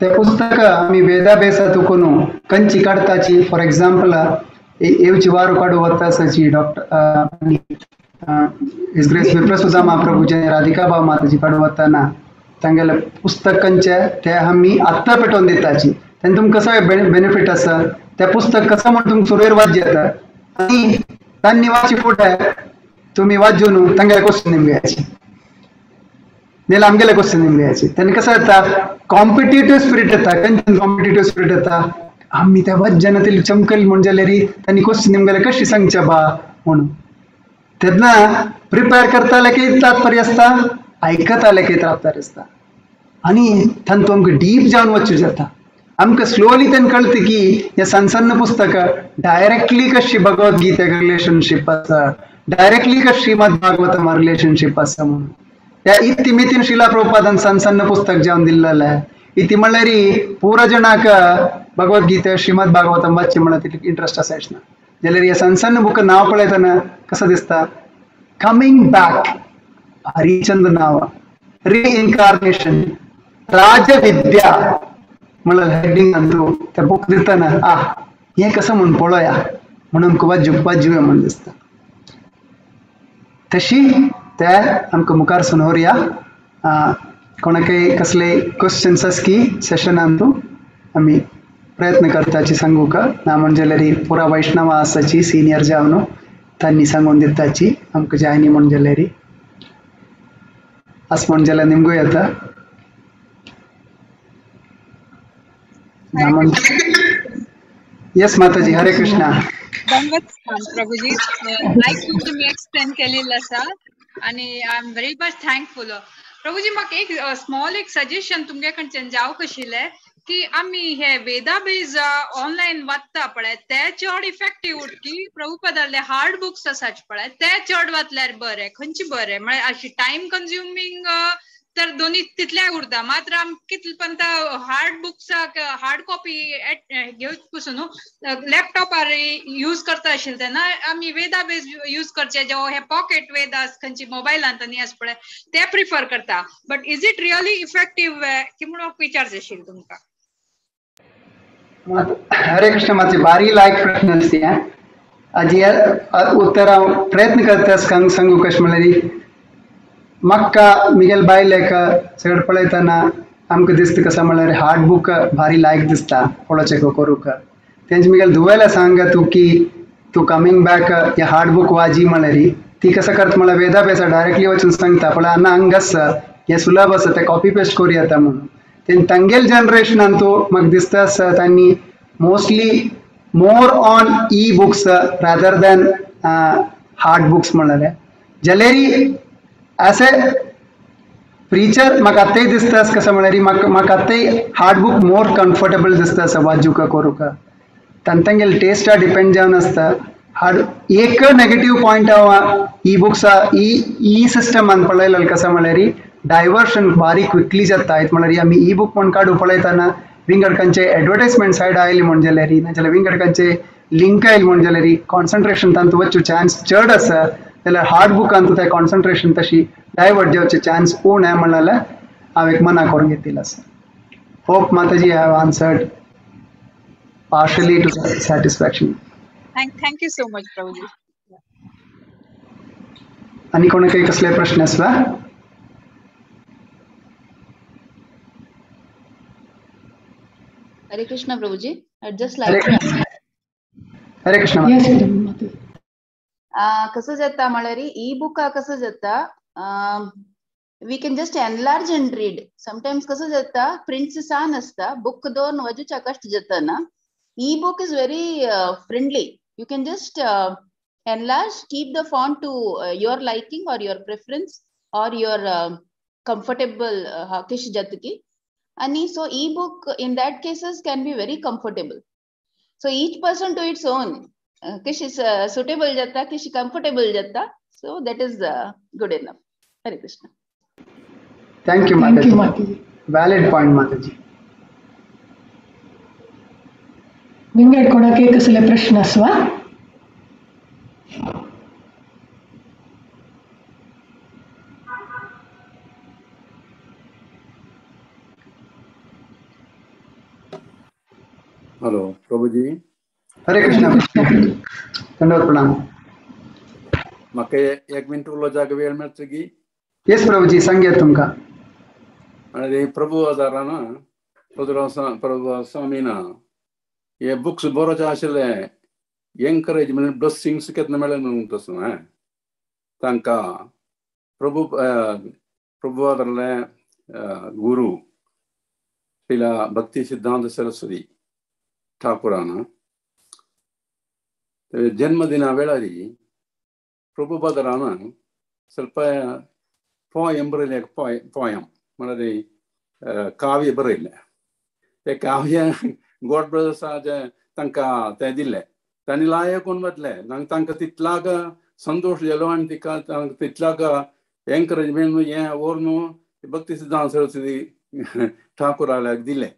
ते पुस्तक आमी वेदाभेसा तुकून कंची काडताची. फॉर एक्झाम्पल येवची वारू काडू वता आसाची डॉक्टर his grace विप्रसुधा महाप्रभूचे राधिका भाव माताजी काडू वताना तांगेले पुस्तक खंयचे ते आमी आत्तां पेटोवन दिताची. तेन्ना तुमकां कसो बेनिफीट आसा, ते पुस्तक कसो म्हण तुमकां सुरवेर वाच येता आनी तांणी वाची फुडें तुमी वाचून तांगेले क्वेश्चन निमग्याचे नाल्यार आमगेले क्वेश्चन निमग्याचे. तेन्ना कसो येता कॉम्पिटेटिव्ह स्पिरीट येता. खंयच्यान कॉम्पिटेटिव्ह स्पिरीट येता, आमी त्या वाचजना तितली चमकली म्हण जाल्यार तांणी क्वेश्चन निमगेले कशी सांगचे बा म्हणून. तेन्ना प्रिपेर करताले की तात्पर्य आसता, आयकताले की तात्पर्य आसता आनी तांतूं आमकां डीप जावन वचूं जाता. आमकां स्लोली तेन्ना कळटा की हें सन्न सन्न पुस्तक डायरेक्टली कशी भगवद्गीतेक रिलेशनशीप आसा, डायरेक्टली कशी श्रीमद भागवतम रिलेशनशीप आसा म्हणून. ह्या इत्ती मितीन श्रीला प्रभुपादान सन्न सन्न पुस्तक जावन दिल्लेलें. इती म्हणल्यार पुरा जणाक भगवद्गीता श्रीमद भागवतम वाचचें म्हणल्यार तितलें इंट्रस्ट आसाच ना. जाल्यार हे सन्न सन्न बूक नांव पळयतना कसो दिसता, कमींग बॅक हरिचंद नांव, रिइन्कार्नेशन, राजविद्या म्हणल्यार हेडिंग तूं ते बूक दितना आ हें कसो म्हूण पळोवया म्हणून वाचूंक वाचुया म्हूण दिसता. तशी ते आमकां मुखार सुनोरया. कोणाकय कसले क्वेश्चन्स आस की सेशनान तूं आमी प्रयत्न करताची सांगूंक ना म्हण जाल्यार पुरा वैष्णव आसाची सिनियर जावन तांणी सांगून दिताची आमकां जाय न्ही म्हण जाल्यार आस म्हण जाल्यार निमगो येता. येस माताजी, हरे कृष्णा. प्रभुजी लायक तुमी एक्सप्लेन केलेलं आसा आनी I am very much thankful. Prabhuji म्हाका एक स्मॉल एक सजेशन तुमगे कडच्यान जावंक आशिल्लें की आमी हे वेदाबेज ऑनलायन वाचता पळय ते चड इफेक्टीव की प्रभुपदाले हार्ड बुक्स आसात पळय ते चड वाचल्यार बरें, खंयचे बरें म्हळ्यार अशी टायम कंज्युमींग तर दोन्ही तितल्या उरता. मात्र आम कितले पण हार्ड बुक्साक हार्ड कॉपी घेवच पसून लॅपटॉपार यूज करता आशिल्ले तेन्ना आमी वेदाबेज यूज करचे, जेव्हा हे पॉकेट वेदास खंयची मोबायलांत आनी आसा पळय ते प्रिफर करता. But is it really effective की म्हणून विचारचें आशिल्लें तुमकां. हरे कृष्ण. मातशें भारी लायक प्रश्न आसता आजी उत्तर हांव प्रयत्न करता सांगू कशें म्हणल्यार म्हाका मिगेल बायलेक सगळें पळयतना आमकां दिसता कसो म्हणल्यार हार्ड बूक भारी लायक दिसता पळोवचें करूंक. तेंचे मिगेल धुवेल्या सांग तूं की तूं कमींग बॅक हे हार्ड बूक वाजी म्हणल्यार ती कसो करता म्हणल्यार वेदाभ्यासा डायरेक्टली वचून सांगता पळय आना हांगा आसा हें सुलभ आसा तें कॉपी पेस्ट करूं येता म्हणून. तें तांगेल जनरेशनान तूं म्हाका दिसता आसा तांणी mostly more on e books rather than hard books म्हणलेले जाल्यार एज ए प्रिचर म्हाका आतांय दिसता कसं म्हळ्यार म्हाका म्हाका आतांय हार्ड बूक मोर कम्फर्टेबल दिसता आसा वाचूका करूका तांगेले टेस्टा डिपेंड जावन आसता. हार्ड एक नेगेटीव पॉयंट आहा ई बुक्सा ई ई सिस्टमान पळयलें कसं म्हळ्यार डायवर्शन बारीक क्विकली जाता. म्हळ्यार आमी ई बूक म्हण काडू पळयतना विंगड खंयचे एडवर्टायजमेंट सायड आयली म्हण जाल्यार नाजाल्यार विंगड खंयचे लिंक आयली म्हण जाल्यार कॉन्सन्ट्रेशन तांतू वचूं चान्स चड आसा. जाल्यार हार्ड बुकान तें कॉन्सन्ट्रेशन तशी डायवर्ट जावचे चान्स उणें म्हणल्यार हांव एक मना करून घेतिल्लो आसा. Hope Mataji I have answered partially to satisfaction. Thank you so much Prabhuji. आनी कोणाकय कसले प्रश्न आसला? Hare Krishna Prabhuji, I just like to ask. Hare Krishna. Yes, Mataji. कसं जाता म्हळ्यार ई बुका कसं जाता we can just enlarge and read. Sometimes कसं जाता प्रिंट्स सान आसता बुक दोन वाजूच्या कष्ट जाता ना. E book is very friendly. You can just enlarge, keep the font to your liking or your preference or your comfortable किश जातकी. आणि so e book in that cases can be very comfortable. So each person to its own kish suitable जाता किश comfortable जाता. So that is good enough. Hare Krishna. Thank you Mataji. Valid point Mataji. विंगड कोणाक कसले प्रश्न आसवा? Hello प्रभुजी. हरे कृष्ण. दंडवत प्रणाम. म्हाका एक मिनट उलोवपाक वेळ मेळचो की? येस प्रभुजी, सांगया तुमकां. आनी प्रभु आजारान प्रभु स्वामीना हे बुक्स बरोवचे आशिल्ले एंकरेजमेंट ब्लेसिंग्स केन्ना मेळ्ळे न्हू तसो तांकां प्रभु प्रभु आदारले गुरु श्रीला भक्ती सिद्धांत सरस्वती ठाकुरान जन्मदिನ वेळार ಪ್ರಭುಪಾದರಾನ ಸ್ವಲ್ಪ ಪೋಯಂ ಬರಲಿ, ಪೋಯಂ म्हळ्यार काव्य बरयल्लें. ते काव्य गॉड ब्रदर्स तांकां तें दिल्लें. तांणी लाय कोण म्हटलें तांकां तितलाक संतोश जालो आनी तिका तांकां तितलाक एंकरेजमेंट हें व्हर न्हू भक्ती सिद्धांत सरस्वती ठाकुराक दिलें.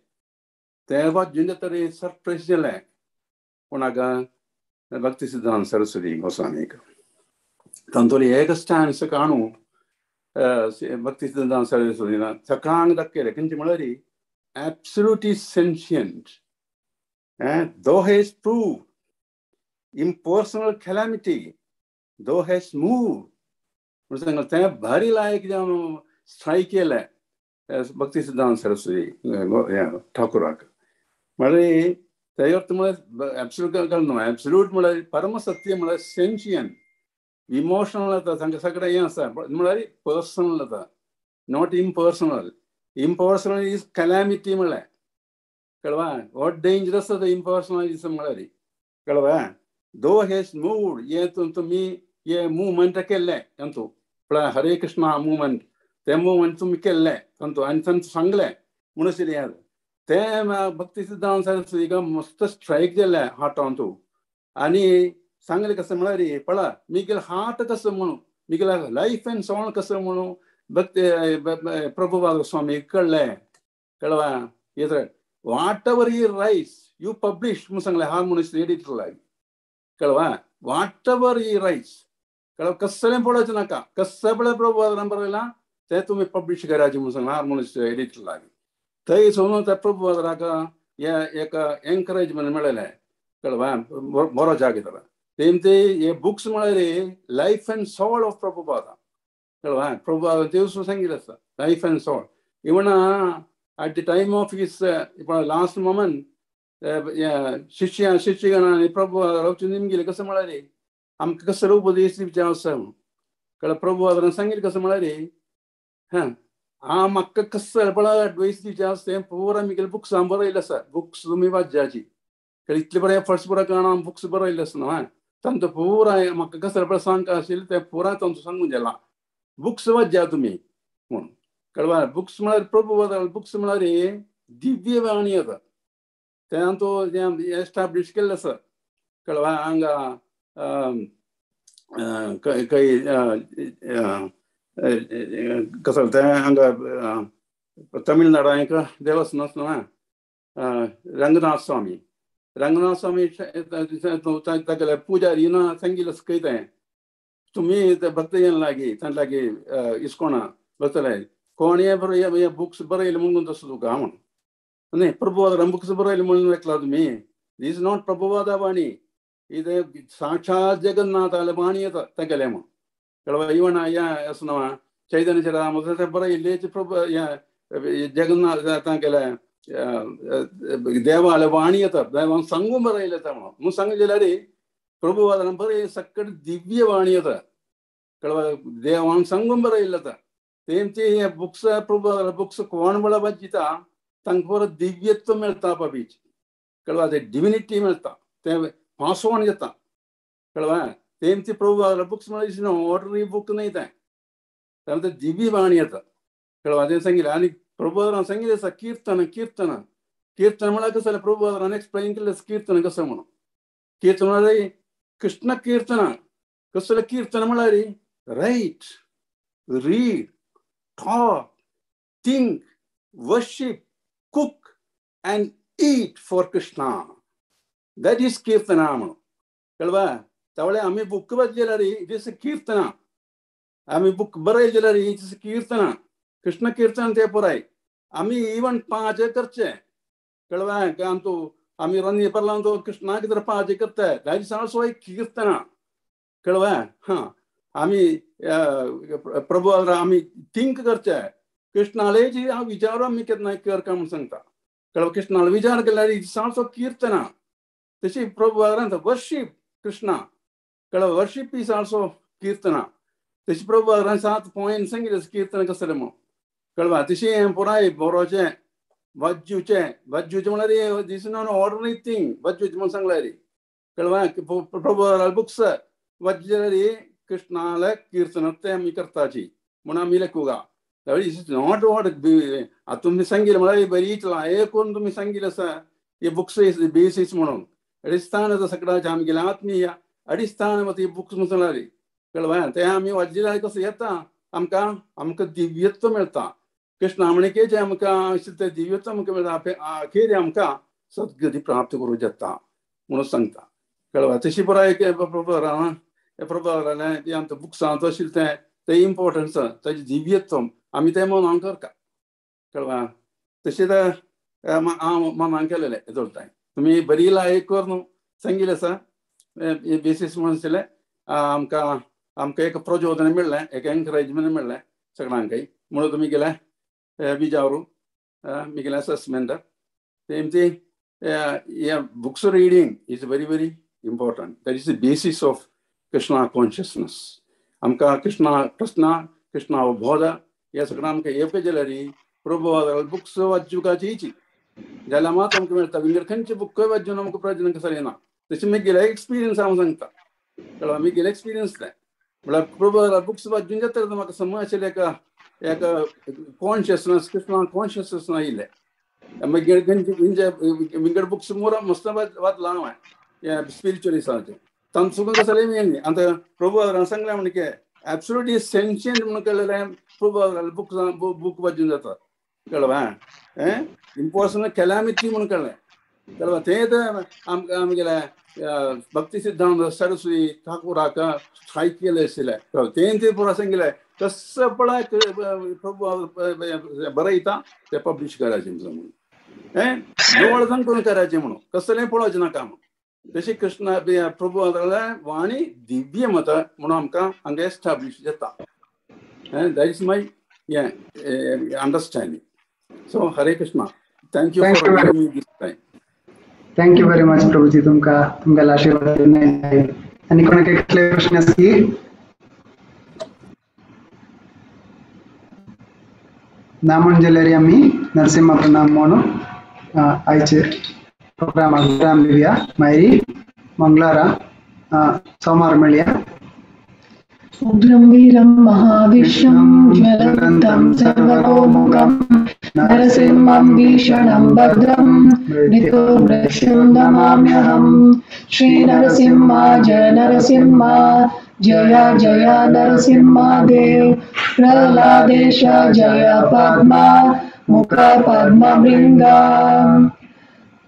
तें वाचून तरी सरप्रायज जालें कोणाक भक्ती सिद्धांत सरस्वती गोस्वामीक. तांतोली एक स्टॅन्स काणू भक्ती सिद्धांत सरस्वती सगळ्यांक दाखयलें. खंयचें म्हळ्यार absolutely sentient, though has proved impersonal calamity, though has moved. म्हणून सांगलें तें भारी लायक जावन स्ट्रायक केलें भक्ती सिद्धांत सरस्वती ठाकुराक. म्हळ्यार तें अर्थ म्हळ्यार एब्सोल्यूट न्हू, एब्सोल्यूट म्हळ्यार परमसत्य म्हळ्यार सेन्शियंट, इमोशनल जाता तांकां सगळें हें आसा म्हळ्यार पर्सनल जाता, not impersonal. Impersonal is calamity म्हळ्यार कळवा what dangerous आसा इम्पर्सनलिजम म्हळ्यार कळवा. दो हेज मूव्ड हे तुमी हे मुवमेंट केल्लें तांतू पळय हरे कृष्णा मुवमेंट तें मुवमेंट तुमी केल्लें तांतू आनी तांतू सांगलें म्हणून हें तें भक्ती सिद्धांत सरस्वतीक मस्त स्ट्रायक जालें हार्टांतू. आनी सांगलें कसं म्हळ्यार पळय मिगेल हार्ट कसं म्हणून मिगेल लायफ एंड सोल कसं म्हणून भक्ती प्रभुपाद स्वामी कळ्ळें कळवा. येत whatever he writes you publish म्हणून सांगलें हार्मोनिस्ट एडिटर कळवा. What ever he rice कळवा कसलें पळोवचें नाका, कसलें पळय प्रभुपाद बरयलां तें तुमी पब्लिश करायचें म्हणून सांगलें हार्मोनिस्ट एडिटर. थंय सोडून त्या प्रभुपादाक हे एक एंकरेजमेंट मेळ्ळें कळवा बरो जागेर. तेम ते हे बुक्स म्हळ्यार life and soul of Prabhupada कळवा. प्रभुपाद तेवसून सांगिल्लें आसा life and soul. Even at the time of his last moment शिष्य शिष्यगणांनी प्रभुपाद निमगिले कसं म्हळ्यार आमकां कसो उपदेश दिवचें आसा म्हणून कळ्ळें. प्रभुपादान सांगिल्लें कसं म्हळ्यार हां हांव म्हाका कसं पळय एडवायस दिवचें आसा तें पुरा मिगेले बुक्सां बरयलें आसा. बुक्स तुमी वाचच्याची इतले बरें एफर्ट्स पुरा करून बुक्स बरयल्ले आसा न्हू तांचो पुराय म्हाका कसले पळय सांग आशिल्लें तें पुराय तांचो सांगून गेला बुक्स वाज्या तुमी म्हूण कळवा. बुक्स म्हळ्यार प्रभु बुक्स म्हळ्यार दिव्य वाणी येता तें तो एस्टाब्लीश केल्लें आसा कळवा. हांगा खंय कसो तें हांगा तमिळनाडा एक देवस्थान आसा न्हू रंगनाथ स्वामी. रंगनाथ स्वामी तागेले पुजारी ना सांगिल्लें कयतें तुमी भक्त येन लागीं तांचे लागीं इस्कोणा बसतले कोण हे बुक्स बरयले म्हणून तसो तुका म्हूण न्ही प्रभुवाद बुक्स बरयले म्हणून एकला तुमी. These not प्रभुवादा वाणी इतें साक्षात जगन्नाथाले वाणी येता तागेलें म्हूण कळवा. इवन ह्या आसा न्हू चैतन्य चरितामृत बरयल्लें प्रभु ह्या जगन्नाथ तागेले देवाले वाणी येता देवान सांगून बरयलें येता म्हणून सांगून जाल्यार प्रभुवादान बरय सकट दिव्य वाणी येता कळवा. देवान सांगून बरयल्लें येता तेमचे हे बुक्स प्रभुवादा बुक्स कोण बळ वाचिता तांकां परत दिव्यत्व मेळटा पापीच कळवा. ते डिविनिटी मेळटा तें पासोवन येता कळवा. तेमचे प्रभुवादा बुक्स म्हळ्यार ऑर्डनरी बूक न्हय तें तांकां दिव्य वाणी येता कळवा. तें सांगिल्लें आनी प्रभुवादान सांगिल्लें आसा कीर्तन कीर्तन कीर्तन म्हळ्यार कसं जालें प्रभुवादान एक्सप्लेन केल्लें कीर्तन कसं म्हणून. कीर्तन म्हळ्यार कृष्ण कीर्तन कसलें कीर्तन म्हळ्यार write read talk think worship cook and eat for Krishna that is kirtana म्हणून कळवा. तवळे आमी बुक वाचले जाल्यार it is कीर्तना आमी बुक बरयले जाल्यार it is कीर्तना कृष्ण कीर्तन ते पुराय आमी इवन पांच करचे कळवा. आमचो आमी रंदी पडला तो कृष्णाक जर पांच करता that is also एक कीर्तना कळवा. हां आमी प्रभु आमी थिंक करचे कृष्णाले जी हांव विचार आमी केन्ना कर म्हूण सांगता कळवा. कृष्णाले विचार केल्यार it is also कीर्तना. तशी प्रभु वर्शीप कृष्णा कळवा वर्शीप is also कीर्तना. तशी प्रभु 7 पॉयंट सांगिल्लें कीर्तन कसलें म्हूण कळवा. तशी पुराय बरोवचें वाज्जुचें वाज्जुचें म्हळ्यार these not ordinary thing वाज्जुचें म्हूण सांगल्यार कळवा. प्रभु बुक्स वाज्जेल्यार कृष्णाले कीर्तन तें आमी करताची म्हूण आमी लेखुगा. Is not what आतां तुमी सांगिल्लें म्हळ्यार बरी लाय करून तुमी सांगिल्लें आसा हे बुक्स is basis म्हणून अडिस्थान आसा सगळ्याचें आमगेलें आत्मीय अडिस्थान वता बुक्स म्हूण सांगल्यार कळवा. तें आमी वाज्जेल्यार कसं येता आमकां आमकां दिव्यत्व मेळटा कृष्णा म्हणकेचें आमकां तें दिव्यत्व आमकां मेळटा अखेर आमकां सद्गती प्राप्त करूं जाता म्हणून सांगता कळवा. तशी पुराय प्रभुवादान आमच्या बुक्सांत आशिल्लें तें तें इम्पोर्टन्स ताजें दिव्यत्व आमी तें मनान करता कळवा. तशें हांव मनान केलेलें चलताय तुमी बरी लायक करून सांगिल्लें आसा बेसीस म्हणून आशिल्लें आमकां आमकां एक प्रचोदन मेळ्ळें एक एनकरेजमेंट मेळ्ळें सगळ्यांकय म्हणून तुमी गेले विचारू मिगेलें असॅसमेंट तेमची books reading is very very important. That is the basis of Krishna consciousness. आमकां कृष्णा कृष्णा कृष्णा अवबोध हे सगळें आमकां येवपा जाल्यार प्रभुवादा बुक्स वाचुकाची जाल्यार मात आमकां मेळटा. विंगड खंयचे बुक वाचून आमकां प्रयोजन कसलें ना. तशें म्हगेलें एक्सपिरियन्स हांव सांगता कळ्ळें म्हगेलें एक्सपिरियन्स तें म्हळ्यार प्रभुवादा बुक्स वाचून जाता म्हाका समज आशिल्लें एक एक कॉन्शियसनस कृष्णा कॉन्शियसनस आयिल्लें. मागीर विंगड बुक्स मोर मस्त वाचलां हांवें स्पिरिच्युअलिसाचें तांचो कसलें मेळ्ळें. आतां प्रभुवादान सांगलें म्हण की एब्सोल्युटली सेन्शियंट म्हणून कळ्ळें प्रभुवादा बुक बूक वाचून जाता कळ्ळें इम्पॉसिबल कॅलामिटी म्हणून कळ्ळें कळ्ळें. तें आमकां आमगेलें भक्ती सिद्धांत सरस्वती ठाकुराक स्ट्रायक केलें आशिल्लें तें तें पुरा सांगिल्लें कसं पळय प्रभु बरयता तें पब्लीश करायचें म्हणून डोळ करून करायचें म्हणून कसलें पळोवचें नाका म्हणून. तशें कृष्ण प्रभु वाणी दिव्य मत म्हणून आमकां हांगा एस्टाब्लीश जाता. That is my understanding. So Hare Krishna. Thank you for giving me this time. Thank you very much Prabhuji. तुमकां तुमगेले आशीर्वाद. आनी कोणाक कसले प्रश्न आसली ना म्हण जाल्यार आमी नरसिंहा प्रणाम म्हणून आयचे प्रोग्राम प्रोग्राम दिवया मागीर मंगळारा सोमार मेळया. उग्रं वीरं महाविष्णुं ज्वलन्तं सर्वतोमुखं नरसिंहं भीषणं भद्रं मृत्युमृत्युं नमाम्यहं. श्री नरसिंह जय नरसिंह जय जय नरसिंह देव प्रह्लादेश जय पद्मा मुख पद्मभृङ्गा.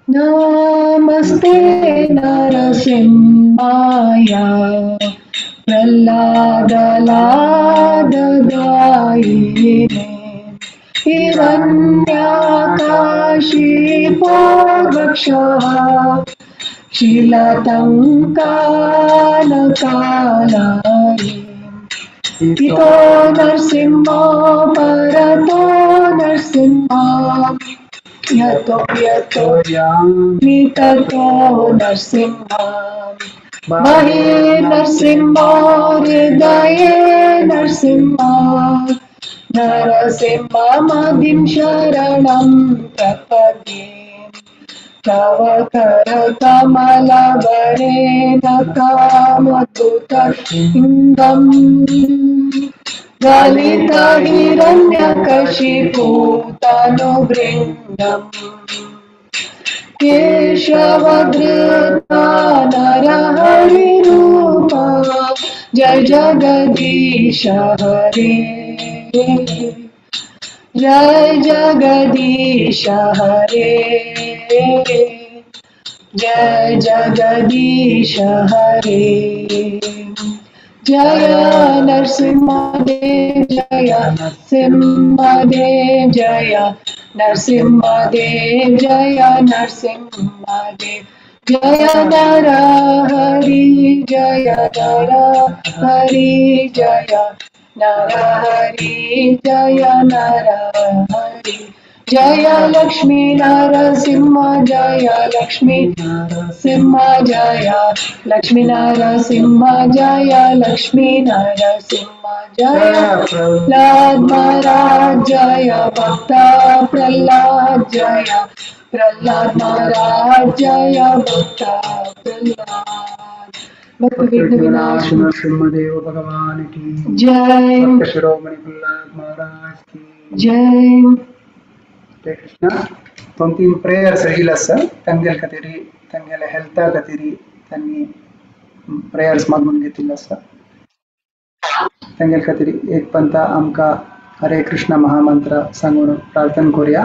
नमस्ते नरसिंहाय प्रह्लादलाददायिने हिरण्याकाशिपोर्वक्षः शिलतङ्कानकालारि. इतो नरसिंहो परतो नरसिंह यतो यतो यामि ततो नरसिंह. बहिर् नरसिंहो हृदये नरसिंह नरसिंहमदिं शरणं प्रपद्ये. तव करकमलवरेण कामदूतलिङ्गं गलितहिरण्यकशिपूतनुभृङ्गम्. केशवधृता नरहरिरूपा जय जगदीश हरे जय जगदीश हरे जय जगदीश हरे. जय नरसिंह देव जय नरसिंह देव जय नरसिंह देव जय नरसिंह देव जय नर हरि जय नर हरि जय नर हरि जय नर हरि जय लक्ष्मी नरसिंह जय लक्ष्मी नरसिंह जय लक्ष्मी नरसिंह जय लक्ष्मी नरसिंह जय प्रह्लाद महाराज जय भक्त प्रह्लाद जय प्रह्लाद महाराज जय भक्त प्रह्लाद. भक्त विघ्न विनाश नरसिंहदेव भगवान की जय. भक्त शिरोमणि प्रह्लाद महाराज की जय. हरे कृष्ण. दोन तीन प्रेयर्स येईल आसा तांगेल खातीर तांगेले हेल्था खातीर तांणी प्रेयर्स मागून घेतिल्ले आसा. तांगेल खातीर एक पंता आमकां हरे कृष्ण महामंत्र सांगून प्रार्थना करूया.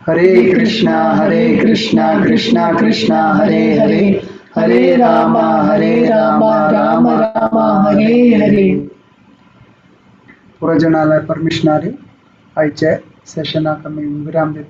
हरे कृष्ण कृष्ण कृष्ण हरे हरे हरे राम राम राम हरे हरे. पुरा जणाला परमिशन आयचे सेशनाक आमी विराम दिता.